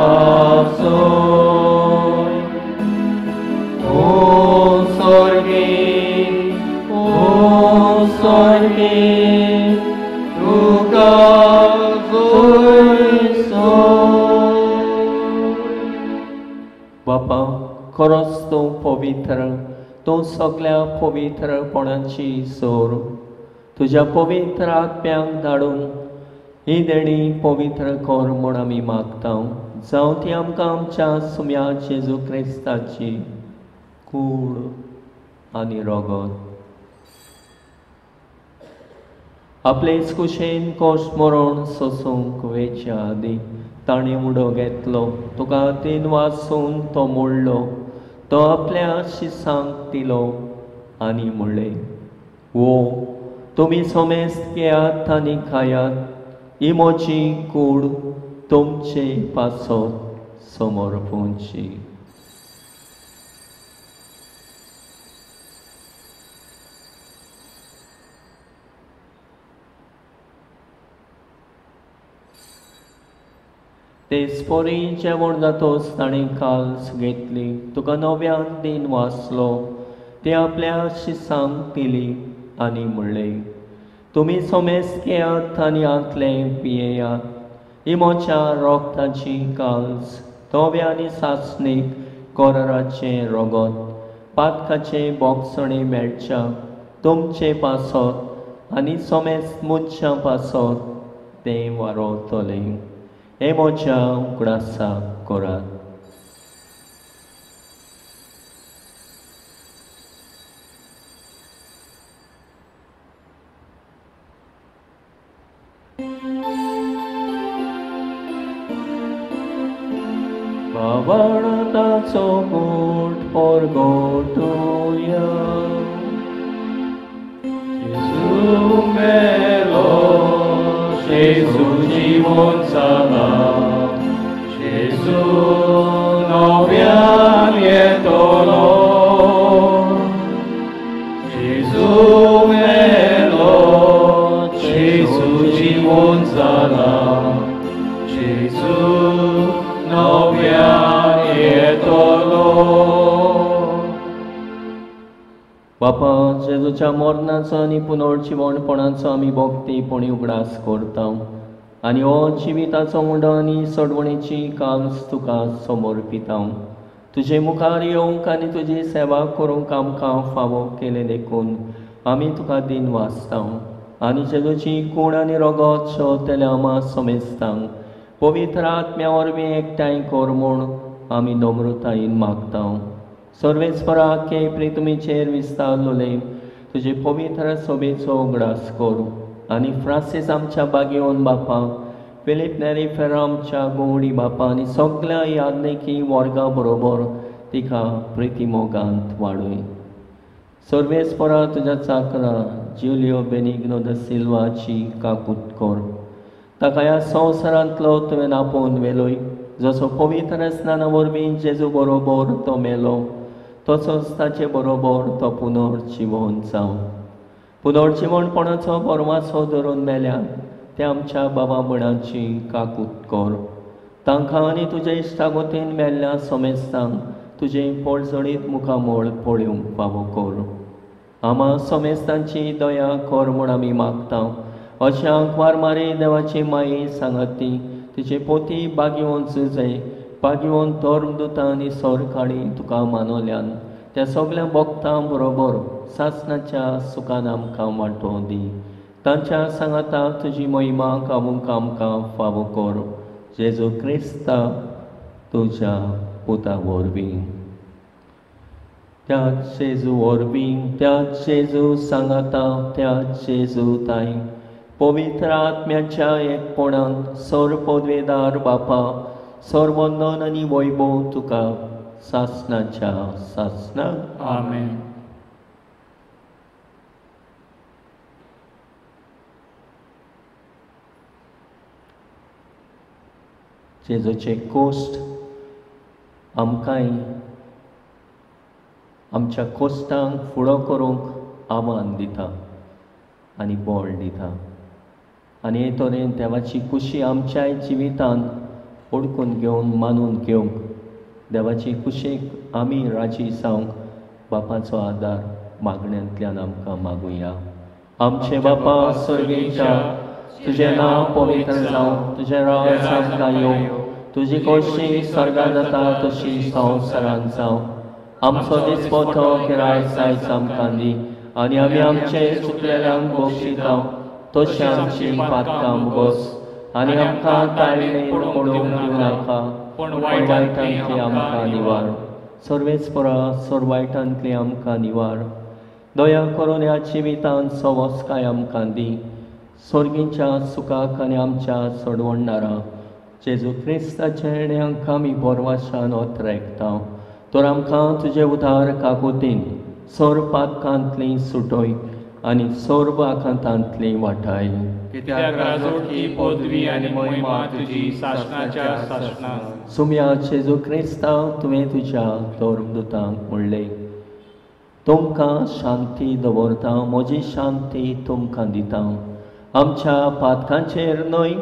सारकें तुका जोयसो. बापा, खरोच तूं पवित्र, तूं सगळ्या पवित्रपणाची सोर. तुज्या पवित्र आत्म्यांक धाडून ही देणी पवित्र कर म्हूण आमी मागता. जावं ती आमकां आमच्या सुम्या जेजू क्रिस्ताची कूड आनी रगत. आपलेच कुशेन कोश मरण सोसूंक वेच्या आदीं ताणें उडो घेतलो, तुका तीन वासून तो मोडलो, तो आपल्या शिसांक दिलो आनी म्हणलें, वो तुमी समेस्त घेयात आनी खायात, ही म्हजी कूड तुमचे पासत समर्पूंची. तेच परी जेवण जातोच ताणें काल्स घेतली, तुका नव्यान दिन वाचलो, ती आपल्या शिसांक दिली आनी म्हणलें, तुमी समेस्त घेयात आनी आंतलें पियेयात, ही म्हज्या रोगताची काल्स, नव्या आनी सासणीक कराराचें रगत, पातकाचें बोगसणें मेळच्या तुमचे पासत आनी समेस्त मनशां पासत तें वारवतलें. हे म्हज्या उगडासाक करात. बावळटाचो गोट परगटुया, जेजू मेलो, जेजू जिवन जाला, जेजू नव्यान येतलो. जेजू मेलो, जेजू जिवन जाला, जेजू नव्यान येतलो. बापा, जेजूच्या मरणाचो आनी पुनर्जिवणपणाचो आमी भक्तीपणी उगडास करता आनी हो जिविताचो उंडो आनी सोडवणेची काल्स तुका समर्पिता. तुजे मुखार येवंक आनी तुजी सेवा करूंक आमकां फावो केलें देखून आमी तुका दिन वाचता आनी जेजूची कूड आनी रगत शेवतल्या आमा समेस्तांक पवित्र आत्म्या वरवीं एकठांय कर म्हूण आमी नम्रतायेन मागता. सर्वेस्परा के प्रितुमीचेर विस्तारलोले तुजे पवित्र सोबेचो उगडास करूं आनी फ्रांसीस आमच्या बागेवन बापा, फिलीप नेरी फेरा आमच्या गोवडी बापा आनी सगळ्या याज्ञिकी वर्गा बरोबर तिका प्रितीमोगांत वाडय. सर्वेस्परा तुज्या चाकरा जुलियो बेनिग्नो the सिल्वाची काकूत कर, ताका ह्या संवसारांतलो तुवें आपोवन व्हेलोय, जसो पवित्र स्नाना वरवीं जेजू बरोबर तो मेलो तसोच ताचे बरोबर तो पुनर्जिवन जावं. पुनर्जिवणपणाचो बरवासो धरून मेल्या त्या आमच्या बाबा भयणाची काकूत कर, तांकां आनी तुजे इश्टागोतीन मेल्ल्या समेस्तांक तुजें पोळजणीत मुखामळ पळोवंक फावो कर. आमा समेस्तांची दया कर म्हूण आमी मागता. अशें आंकवार मारी देवाची माई सांगाती तिचे पोती बागेवन सुजय बागेवन धर्मदुतां आनी सरकाळी तुका मानवल्यान त्या सगळ्या भक्तां बरोबर सासणाच्या सुखान आमकां वांटो दी. तांच्या सांगाता तुजी महिमा गावूंक आमकां फावो कर, जेजू क्रिस्ता तुज्या पुता वरवीं. त्या जेजू वरवीं, त्या जेजू सांगाता, त्या जेजू ताई पवित्र आत्म्याच्या एकपणान सर पदवेदार बापा, सर्वंदन आनी वैभव तुका सासणाच्या सासणाक. आमेन. जेजूचे कोश्ट आमकांय आमच्या कोश्टांक फुडो करूंक आव्हान दिता आनी बळ दिता आनी हे तरेन देवाची खुशी आमच्याय जिवितान ओडकून घेवन मानून घेवंक, देवाची खुशीक आमी राजी जावंक बापाचो आदार मागण्यांतल्यान आमकां मागुया. आमचे बापा स्वर्गीच्या, तुजें नांव पवित्र जावं, तुजें राज आमकां येवं, तुजी खोशी स्वर्गांत जाता तशी संवसारांत जावं. आमचो दिसपटो गिरायक आयज आमकां दी आनी आमी आमचे चुकलेल्यांक बक्षिता तशी आमची पातकां बस आनी आमकां ताळणेन पडूंक दिवं नाका, पूण वायटांतली आमकां निवार. सर्वेच परा सोर वायटांतली आमकां निवार. दया करून ह्या जिवितांत सवस्काय आमकां दी. स्वर्गीच्या सुखाक आनी आमच्या सोडवणदारा जेजू क्रिस्ताच्या येण्याक आमी बोरवाशान ओतरेकता. तर आमकां तुजे उदार काकुतीन सोर पातकांतली सुटोय आनी सोर आकांतांतली वाटाय. कित्याक राजवटकी पदवी आनी महिमा तुजी सासणाच्या सासणाक. सुम्या जेजू क्रिस्ता, तुवें तुज्या धर्मदूतांक म्हणलें, तुमकां शांती दवरता, म्हजी शांती तुमकां दिता. आमच्या पातकांचेर न्हय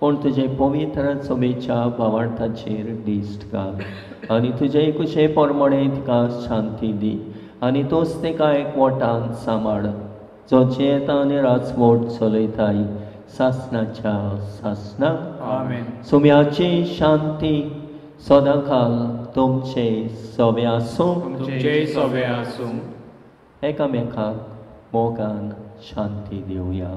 पूण तुजे पवित्र सभेच्या भावार्थाचेर दिश्ट घाल आनी तुजे कुशे प्रमाणे तिका शांती दी आनी तूंच तिका एकवटान सांबाळ, जो जियेता आनी राजवट चलयताय सासणाच्या सासणाक. आमेन. सुम्याची शांती सदांकाल तुमचे सवे आसूं. तुमचेय सवे आसूं. एकामेकाक मोगान शांती दिवया.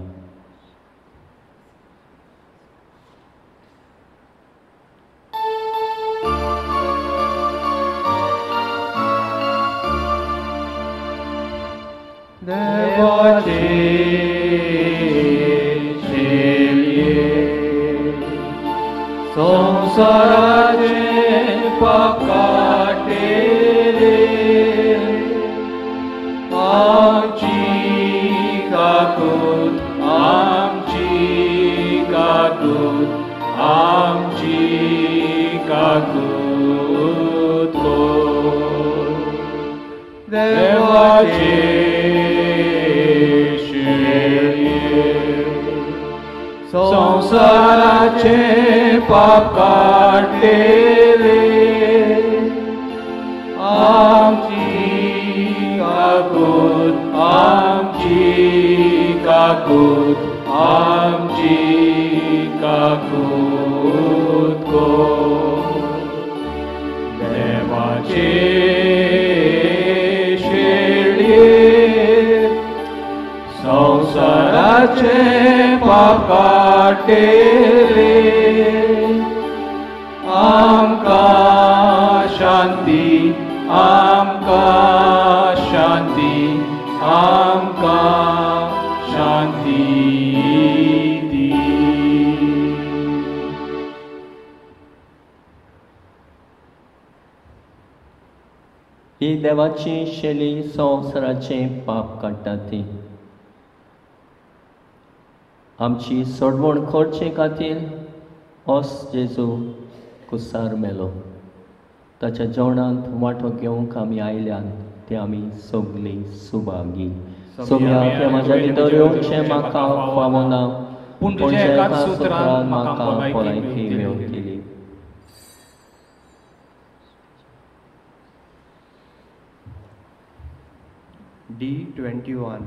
देवाचे शेलये संसाराचे पाप काडटेले, आमची काकूत, आमची काकूत, आमची काकूत कर. देवाचे संसाराचे पाप काडटेले, आमची काकूत, आमची काकूत, आमची काकूत कर. देवाचे शेळये संसाराचे पाप काडटेले, आमकां शांती, आमकां शांती, आमकां शांती दी. ही देवाची शैली संवसाराचें पाप काडटा ती आमची सोडवण करचे खातीर ओस जेजू कुसार मेलो. ताच्या जेवणांत वांटो घेवंक आमी आयल्यान ते आमी सगळीं सुभागी. सगळ्या म्हज्या भितर येवचें म्हाका फावना, पूण पूण तुज्या एका एकाच सुत्रान सुत्रान म्हाका म्हाका भलायकी भलायकी मेवतली. D21.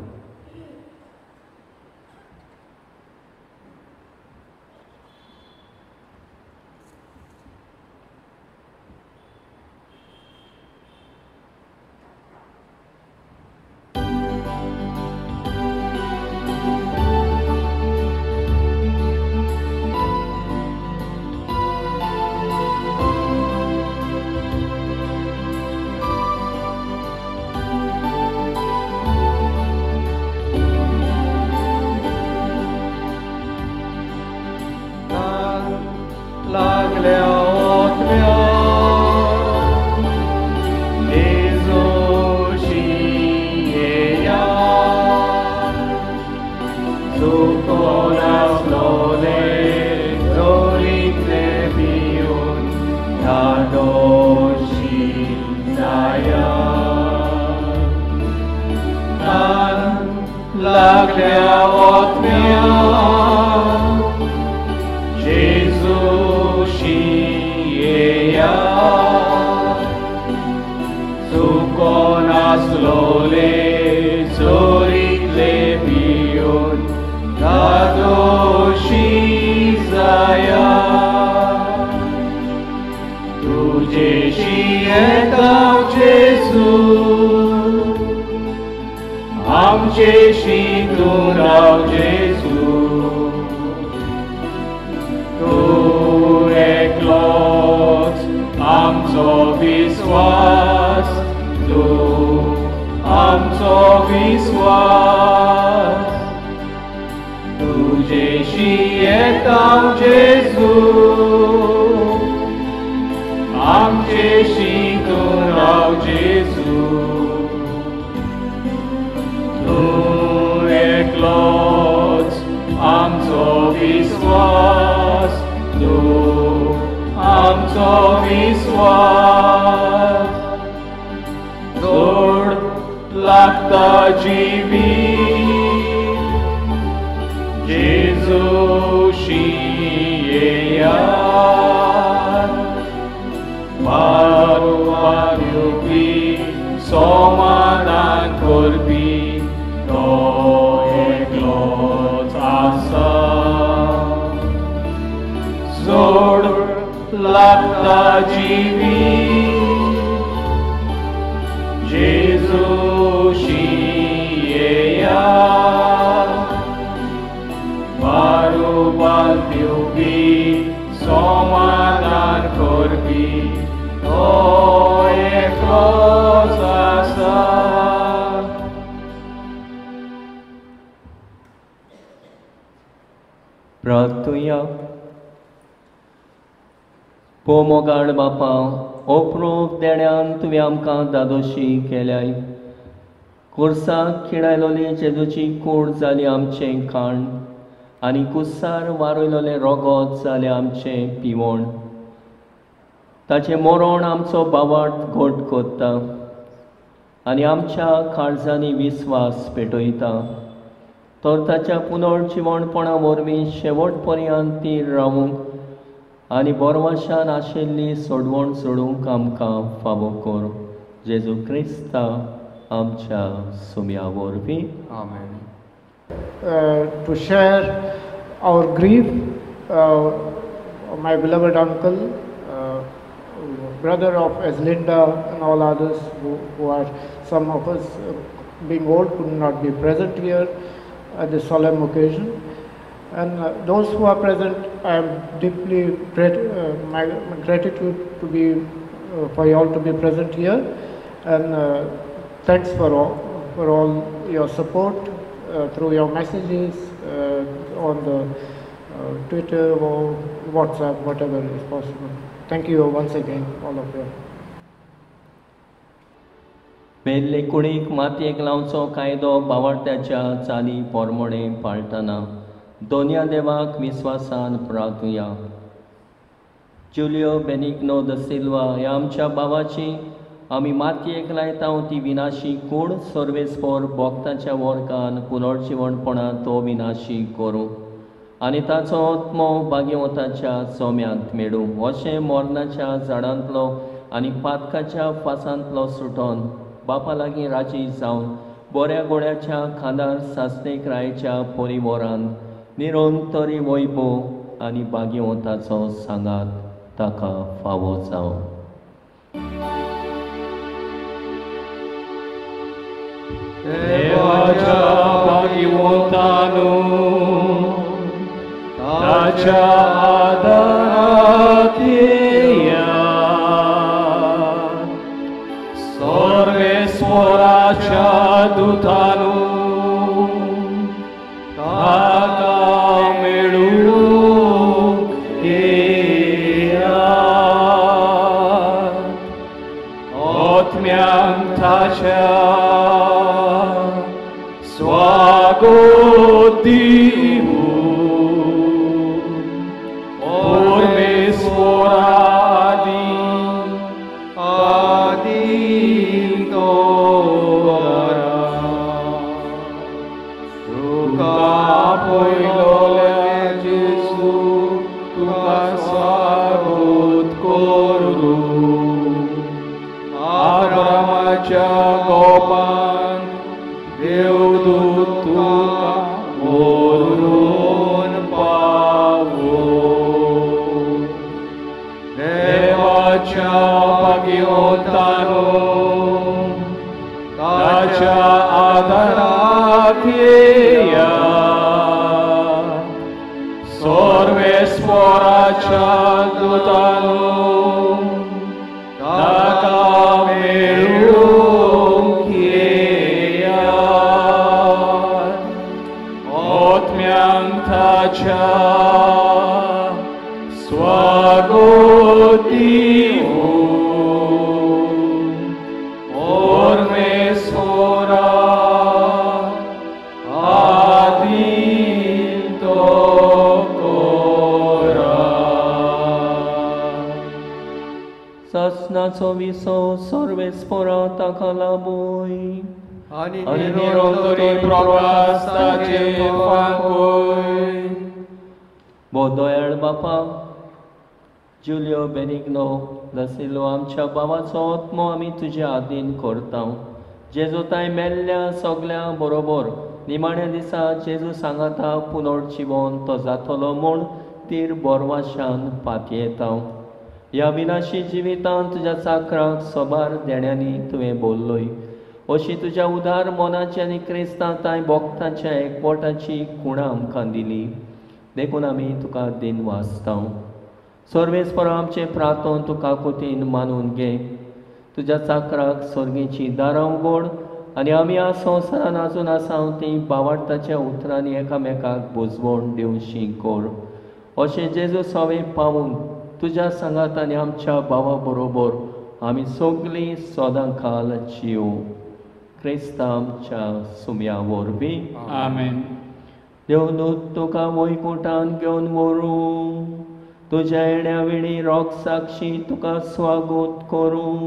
तुजेशी येता जेजू, आमचेशी तूं राव जेजू. तूं एकलोच आमचो विस्वास, तूं आमचो विस्वास. तुजेशी येता जेजू, आमचेशी तूं राव जेजू. तूं एकलोच आमचो विस्वास, तूं आमचो विस्वास. जोड लागता जिवीत जेजूशी येयात, पारवा दिवपी समाधान करपी तो एकलोच आसा. जोड लागता जिवीत जेजूशी येयात, पारवा दिवपी समाधान करपी तो एकलोच आसा. प्रार्थुया. पो मोगाळ बापा, ओप्रूप देण्यान तुवें आमकां दादोशी केल्याय. कुर्साक खिणायलोली जेजूची कूड जाली आमचें खाण आनी कुसार वारयलोलें रोगोत जालें आमचें पिवण. ताचें मरण आमचो बावाट घट कोत्ता आनी आमच्या काळजांनी विस्वास पेटयता. तर ताच्या पुनर्जिवणपणा वरवीं शेवट पर्यंत ती रावूंक आनी बोरवाशान आशिल्ली सोडवण सोडूंक आमकां फावो कर. जेजू क्रिस्ता आमच्या सुम्या वरवीं. आमेन. To share our grief, my beloved uncle, brother of Eslinda and all others who are, some of us being old could not be present here at this solemn occasion. And those who are present, I am deeply my gratitude to be for you all to be present here, and thanks for all your support through your messages on the Twitter or WhatsApp, whatever is possible. Thank you once again, all of you. मेल्ले कुडीक मातयेक लावचो कायदो बावडत्याच्या चाली पोरमोणे पाळटना दोनया देवाक विस्वासान प्रार्थुया. Julio Benigno the Silva ह्या आमच्या भावाची आमी मातयेक लायता ती विनाशी कूड सर्वेस्पोर भोक्ताच्या वर्गान पुनर्जिवणपणान तो विनाशी करूं आनी ताचो आत्मो भाग्यवंताच्या चोम्यांत मेळूं. अशें मरणाच्या झाडांतलो आनी पातकाच्या फासांतलो सुटोन बापा लागीं राजी जावन बऱ्या गोड्याच्या खांदार सासणेक रायच्या परिवरान निरंतरी वैभव आनी भाग्यवंताचो सांगात ताका फावो जावं. देवाच्या भाग्यवंतानू ताच्या आदारात येयात, सर्वेस्वराच्या दुतानू ताका मेळूंक येयात, आत्म्यांक ताच्या स्वागत दिवूं. परमेश्वरादी आदी तोरा तुका पयलोल्या जेजू तुका स्वागत करूं. आब्रामाच्या गोपान देवदूत तुका व्हरून पावो. देवाच्या भाग्यवंतानो ताच्या आदाराक येया सर्वेस्पराच्या दुतानो ताका मेळूंक येया आत्म्यांक ताच्या स्वागत दिवं परमेश्वरा आदीन तो करा. सासणाचो विसो सर्वेस्परा ताका लाबोय आनी निरंतरी प्रवास ताचे फांकोय. भोव दयाळ बापा जुलियो बेनिग्नो दा सिल्वा आमच्या बाबाचो आत्मो आमी तुज्या आदीन करता. जेजू तांय मेल्ल्या सगल्या बरोबर निमाण्या दिसा जेजू सांगाता पुनर्जिवन तो जातलो म्हूण तीर बोरवाशान पातयेता. ह्या विनाशी जिवितांत तुज्या चाकराक सोबार देण्यांनी तुवें बोल्लोय अशी तुज्या उदार मनाची आनी क्रिस्तां तांय भोक्तांच्या एकवटाची खुणां आमकां दिली देखून आमी तुका दिन वाचता. सर्वेस्परा आमचें प्रार्थन तुका कोतीन मानून घे. तुज्या चाकराक सर्गीची दारां उगड आनी आमी ह्या संवसारान आजून आसा ती बावाडताच्या उतरांनी एकामेकाक बुजवण दिवशी कर. अशें जेजू सवे पावून तुज्या सांगात आनी आमच्या भावा बरोबर आमी सगळीं सदां काल जिव क्रिस्ता आमच्या सुम्या वरवीं. आमेन. देवदूत तुका वैकुटान घेवन व्हरूं तुज्या येण्या वेळी रोग साक्षी तुका स्वागत करूं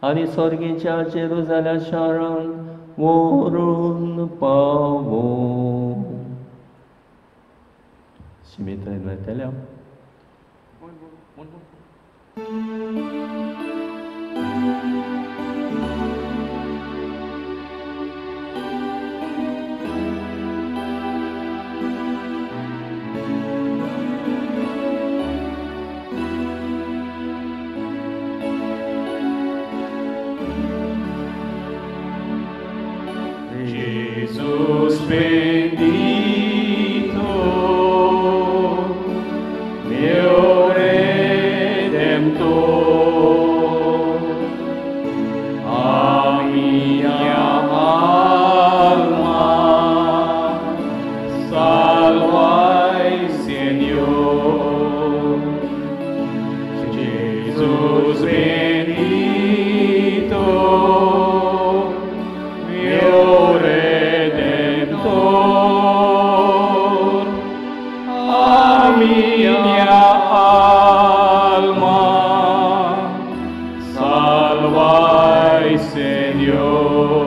आनी सर्गीच्या जेरुजाल्या शारांत व्हरून पावूं. शिमेतरेन वतल्या Jesus bendito, meu Redentor, a minha alma salvai, Senhor. Jesus bendito, meu Redentor, a minha alma salvai, Senhor.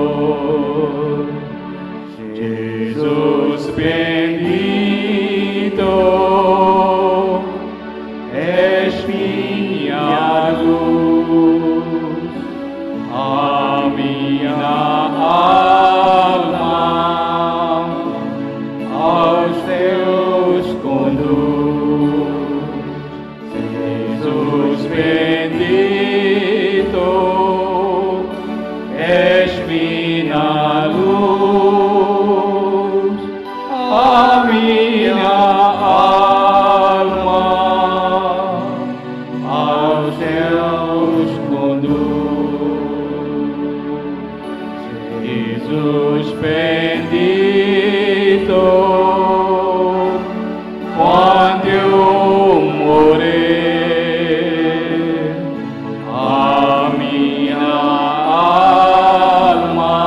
Jesus bendito, és minha luz, a minha alma aos teus conduz. Jesus bendito, és minha luz, a minha alma aos teus conduz. Jesus bendito, quando eu morrer, a minha alma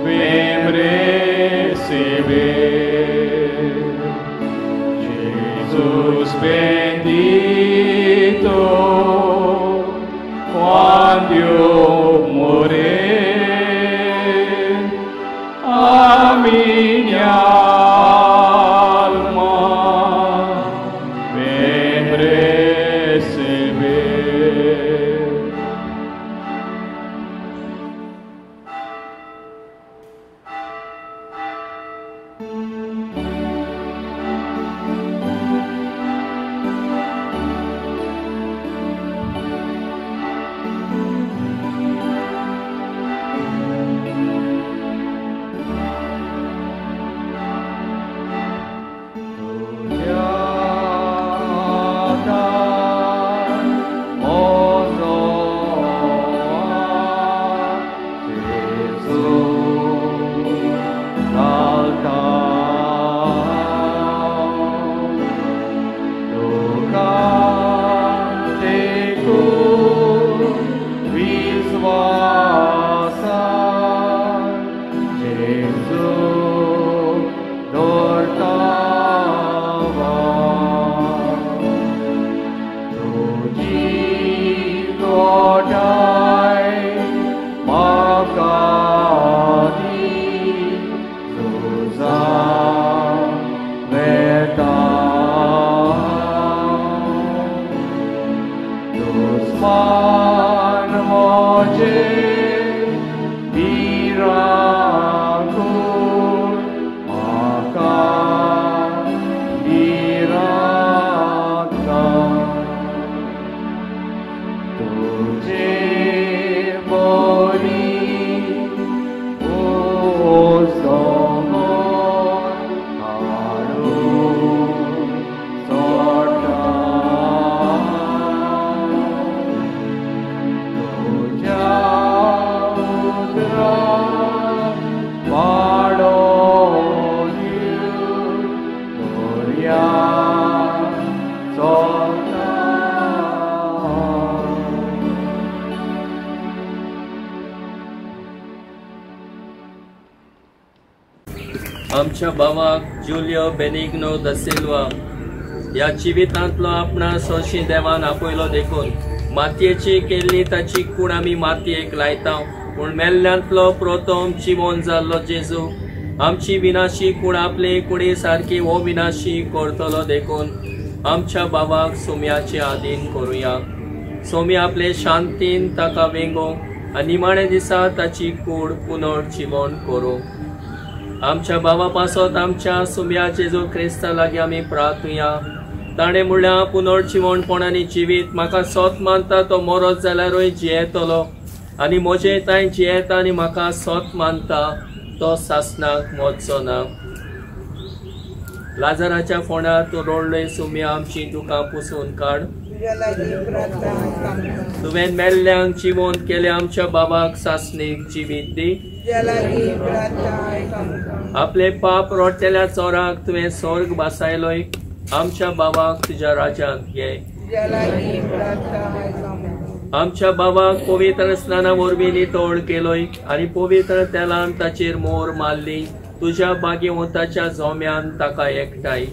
vem receber. Jesus bendito, quando eu morrer, a minha alma vem receber. मान म्हजे भिरांकूळ म्हाका भिरांत ना. तुजे बरी उजोमोन हाडून सोडटा तुज्या उतरान वाडोवन दर्या चलता. आमच्या भावाक जुलियो बेनिग्नो the Silva ह्या जिवितांतलो आपणा सोंशी देवान आपयलो देखून मातयेची केल्ली ताची कूड आमी मातयेक लायता, पूण मेल्ल्यांतलो प्रथम जिवन जाल्लो जेजू आमची विनाशी कूड आपले कुडी सारकी हो विनाशी करतलो देखून आमच्या भावाक सोम्याचे आदीन करुया. सोमी आपले शांतीन ताका वेंगो आनी निमाणे दिसा ताची कूड पुनर्जिवन करूं. आमच्या बाबा पासत आमच्या सुम्या जेजू क्रिस्ता लागीं आमी प्रार्थुया. ताणें म्हणल्यार पुनर्जिवणपण आनी जिवीत म्हाका सोत मानता तो मरत जाल्यारूय जियेतलो आनी म्हजे तांय जियेता आनी म्हाका सोत मानता तो सासणाक मरचो ना. लाजराच्या फोंडार तूं रडलोय सुम्या आमची दुकां पुसून काड. तुवें मेल्ल्यांक जिवंत केलें आमच्या बाबाक सासणीक जिवीत दी. आपले पाप रडटल्या चोराक तुवें स्वर्ग बसायलोय आमच्या बाबाक तुज्या राज्यांत घे. आमच्या बाबाक पवित्र स्नाना वरवीं नितळ केलोय आनी पवित्र तेलान ताचेर मोर मारली तुज्या बागेवंताच्या जोम्यान ताका एकठांय.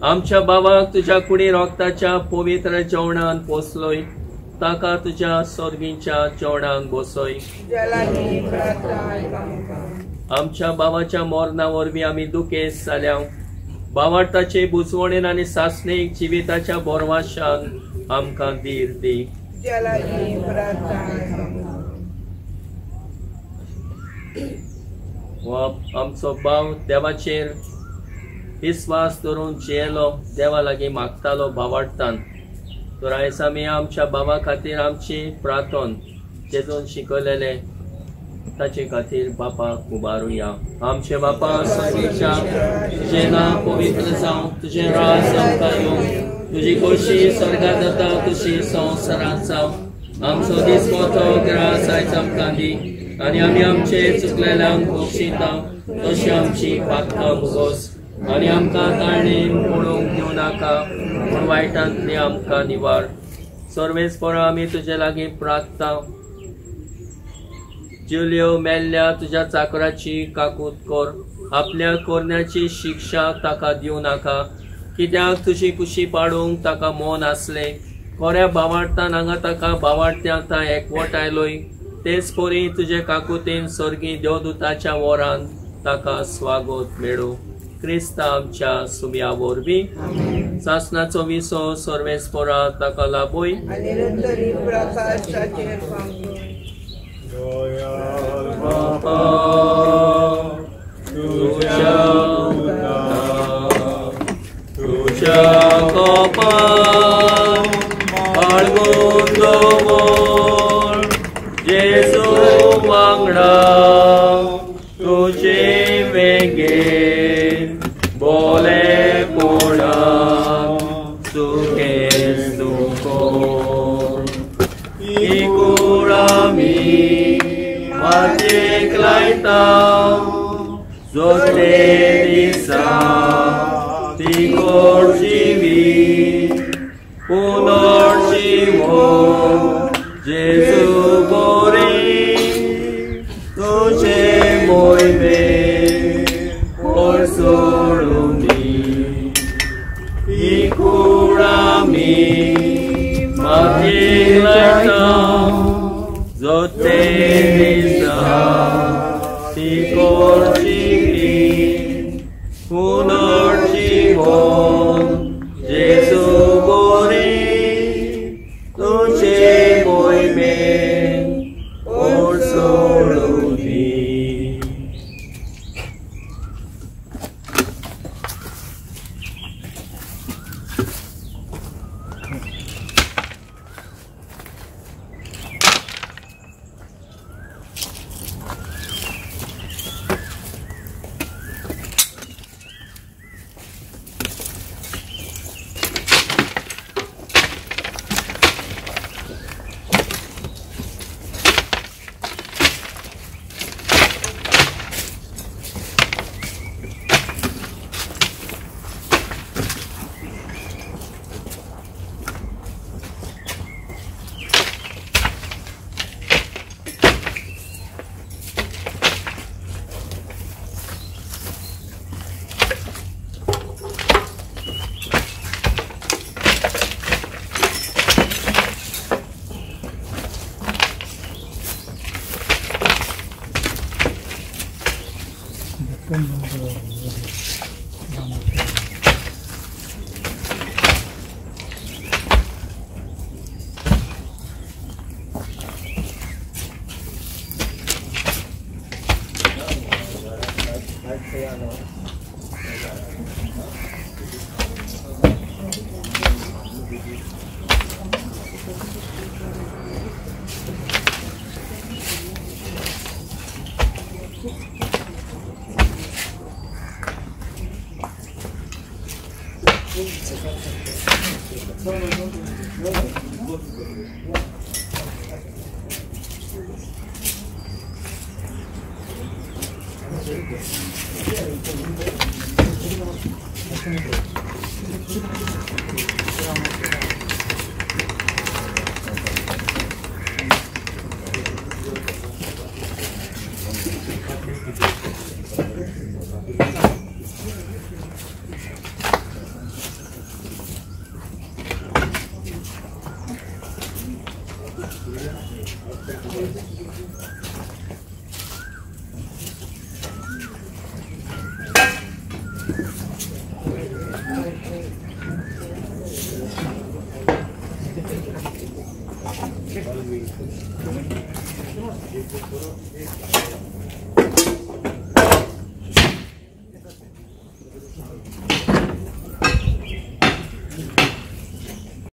आमच्या बाबाक तुज्या कुडी रोगताच्या पवित्र जेवणान पोसलोय ताका तुज्या सर्गीच्या जेवणाक बसय. आमच्या बाबाच्या मरणा वरवीं आमी दुखेस्त जाल्या बावार्थाचे बुजवणेन आनी सासणीक जिविताच्या बोरवाशान आमकां धीर दी. आमचो भाव देवाचेर विस्वास धरून जियेलो देवा लागीं मागतालो भावार्थान. तर आयज आमी आमच्या भावा खातीर आमची प्रार्थन जेजून शिकयलेले ताचे खातीर बापाक उबारुया. आमचे बापा सर्गेच्या तुजें नांव पवित्र जावं, तुजें राज आमकां येवं, तुजी खोशी स्वर्गांत जाता तशी संवसारांत जावं. आमचो दिसपटो ग्रास आयज आमकां दी आनी आमी आमचे चुकलेल्यांक बक्षिता तशी आमची पातकां भोगोस आनी आमकां ताळणेन पडूंक दिवं नाका पूण वायटांतली आमकां निवार. सर्वेस्परा आमी तुजे लागीं प्रार्थना. जुलियो मेल्ल्या तुज्या चाकराची काकूत कर, आपल्या कोरण्याची शिक्षा ताका दिवं नाका, कित्याक तुजी कुशी पाडूंक ताका मन आसलें. कोऱ्या भावार्थान हांगा ताका भावार्थ्यांक ता एकवट आयलोय तेच परी तुजे काकुतीन सर्गी देवदूताच्या वरान ताका स्वागत मेळूं. क्रिस्ता आमच्या सुम्या वरवीं. सासणाचो विसो सर्वेस्परा ताका लाभय. बापा तुज्या तुज्या कोपान बाळगून दवर जेजू वांगडा तुजे वेंगेन बोले कोणाक सुखेस्त कर. ही कूड आमी मातयेक लायता जोडले दिसा ती कोड जिवीत पुनर्जिवन जेजू बोरे तुजे मोहिमे सोडून दी. ही कूड आमी मातयेक लायता जोते दिसा ती कोड जिवीत पुनर्जिवन जेजू बोरे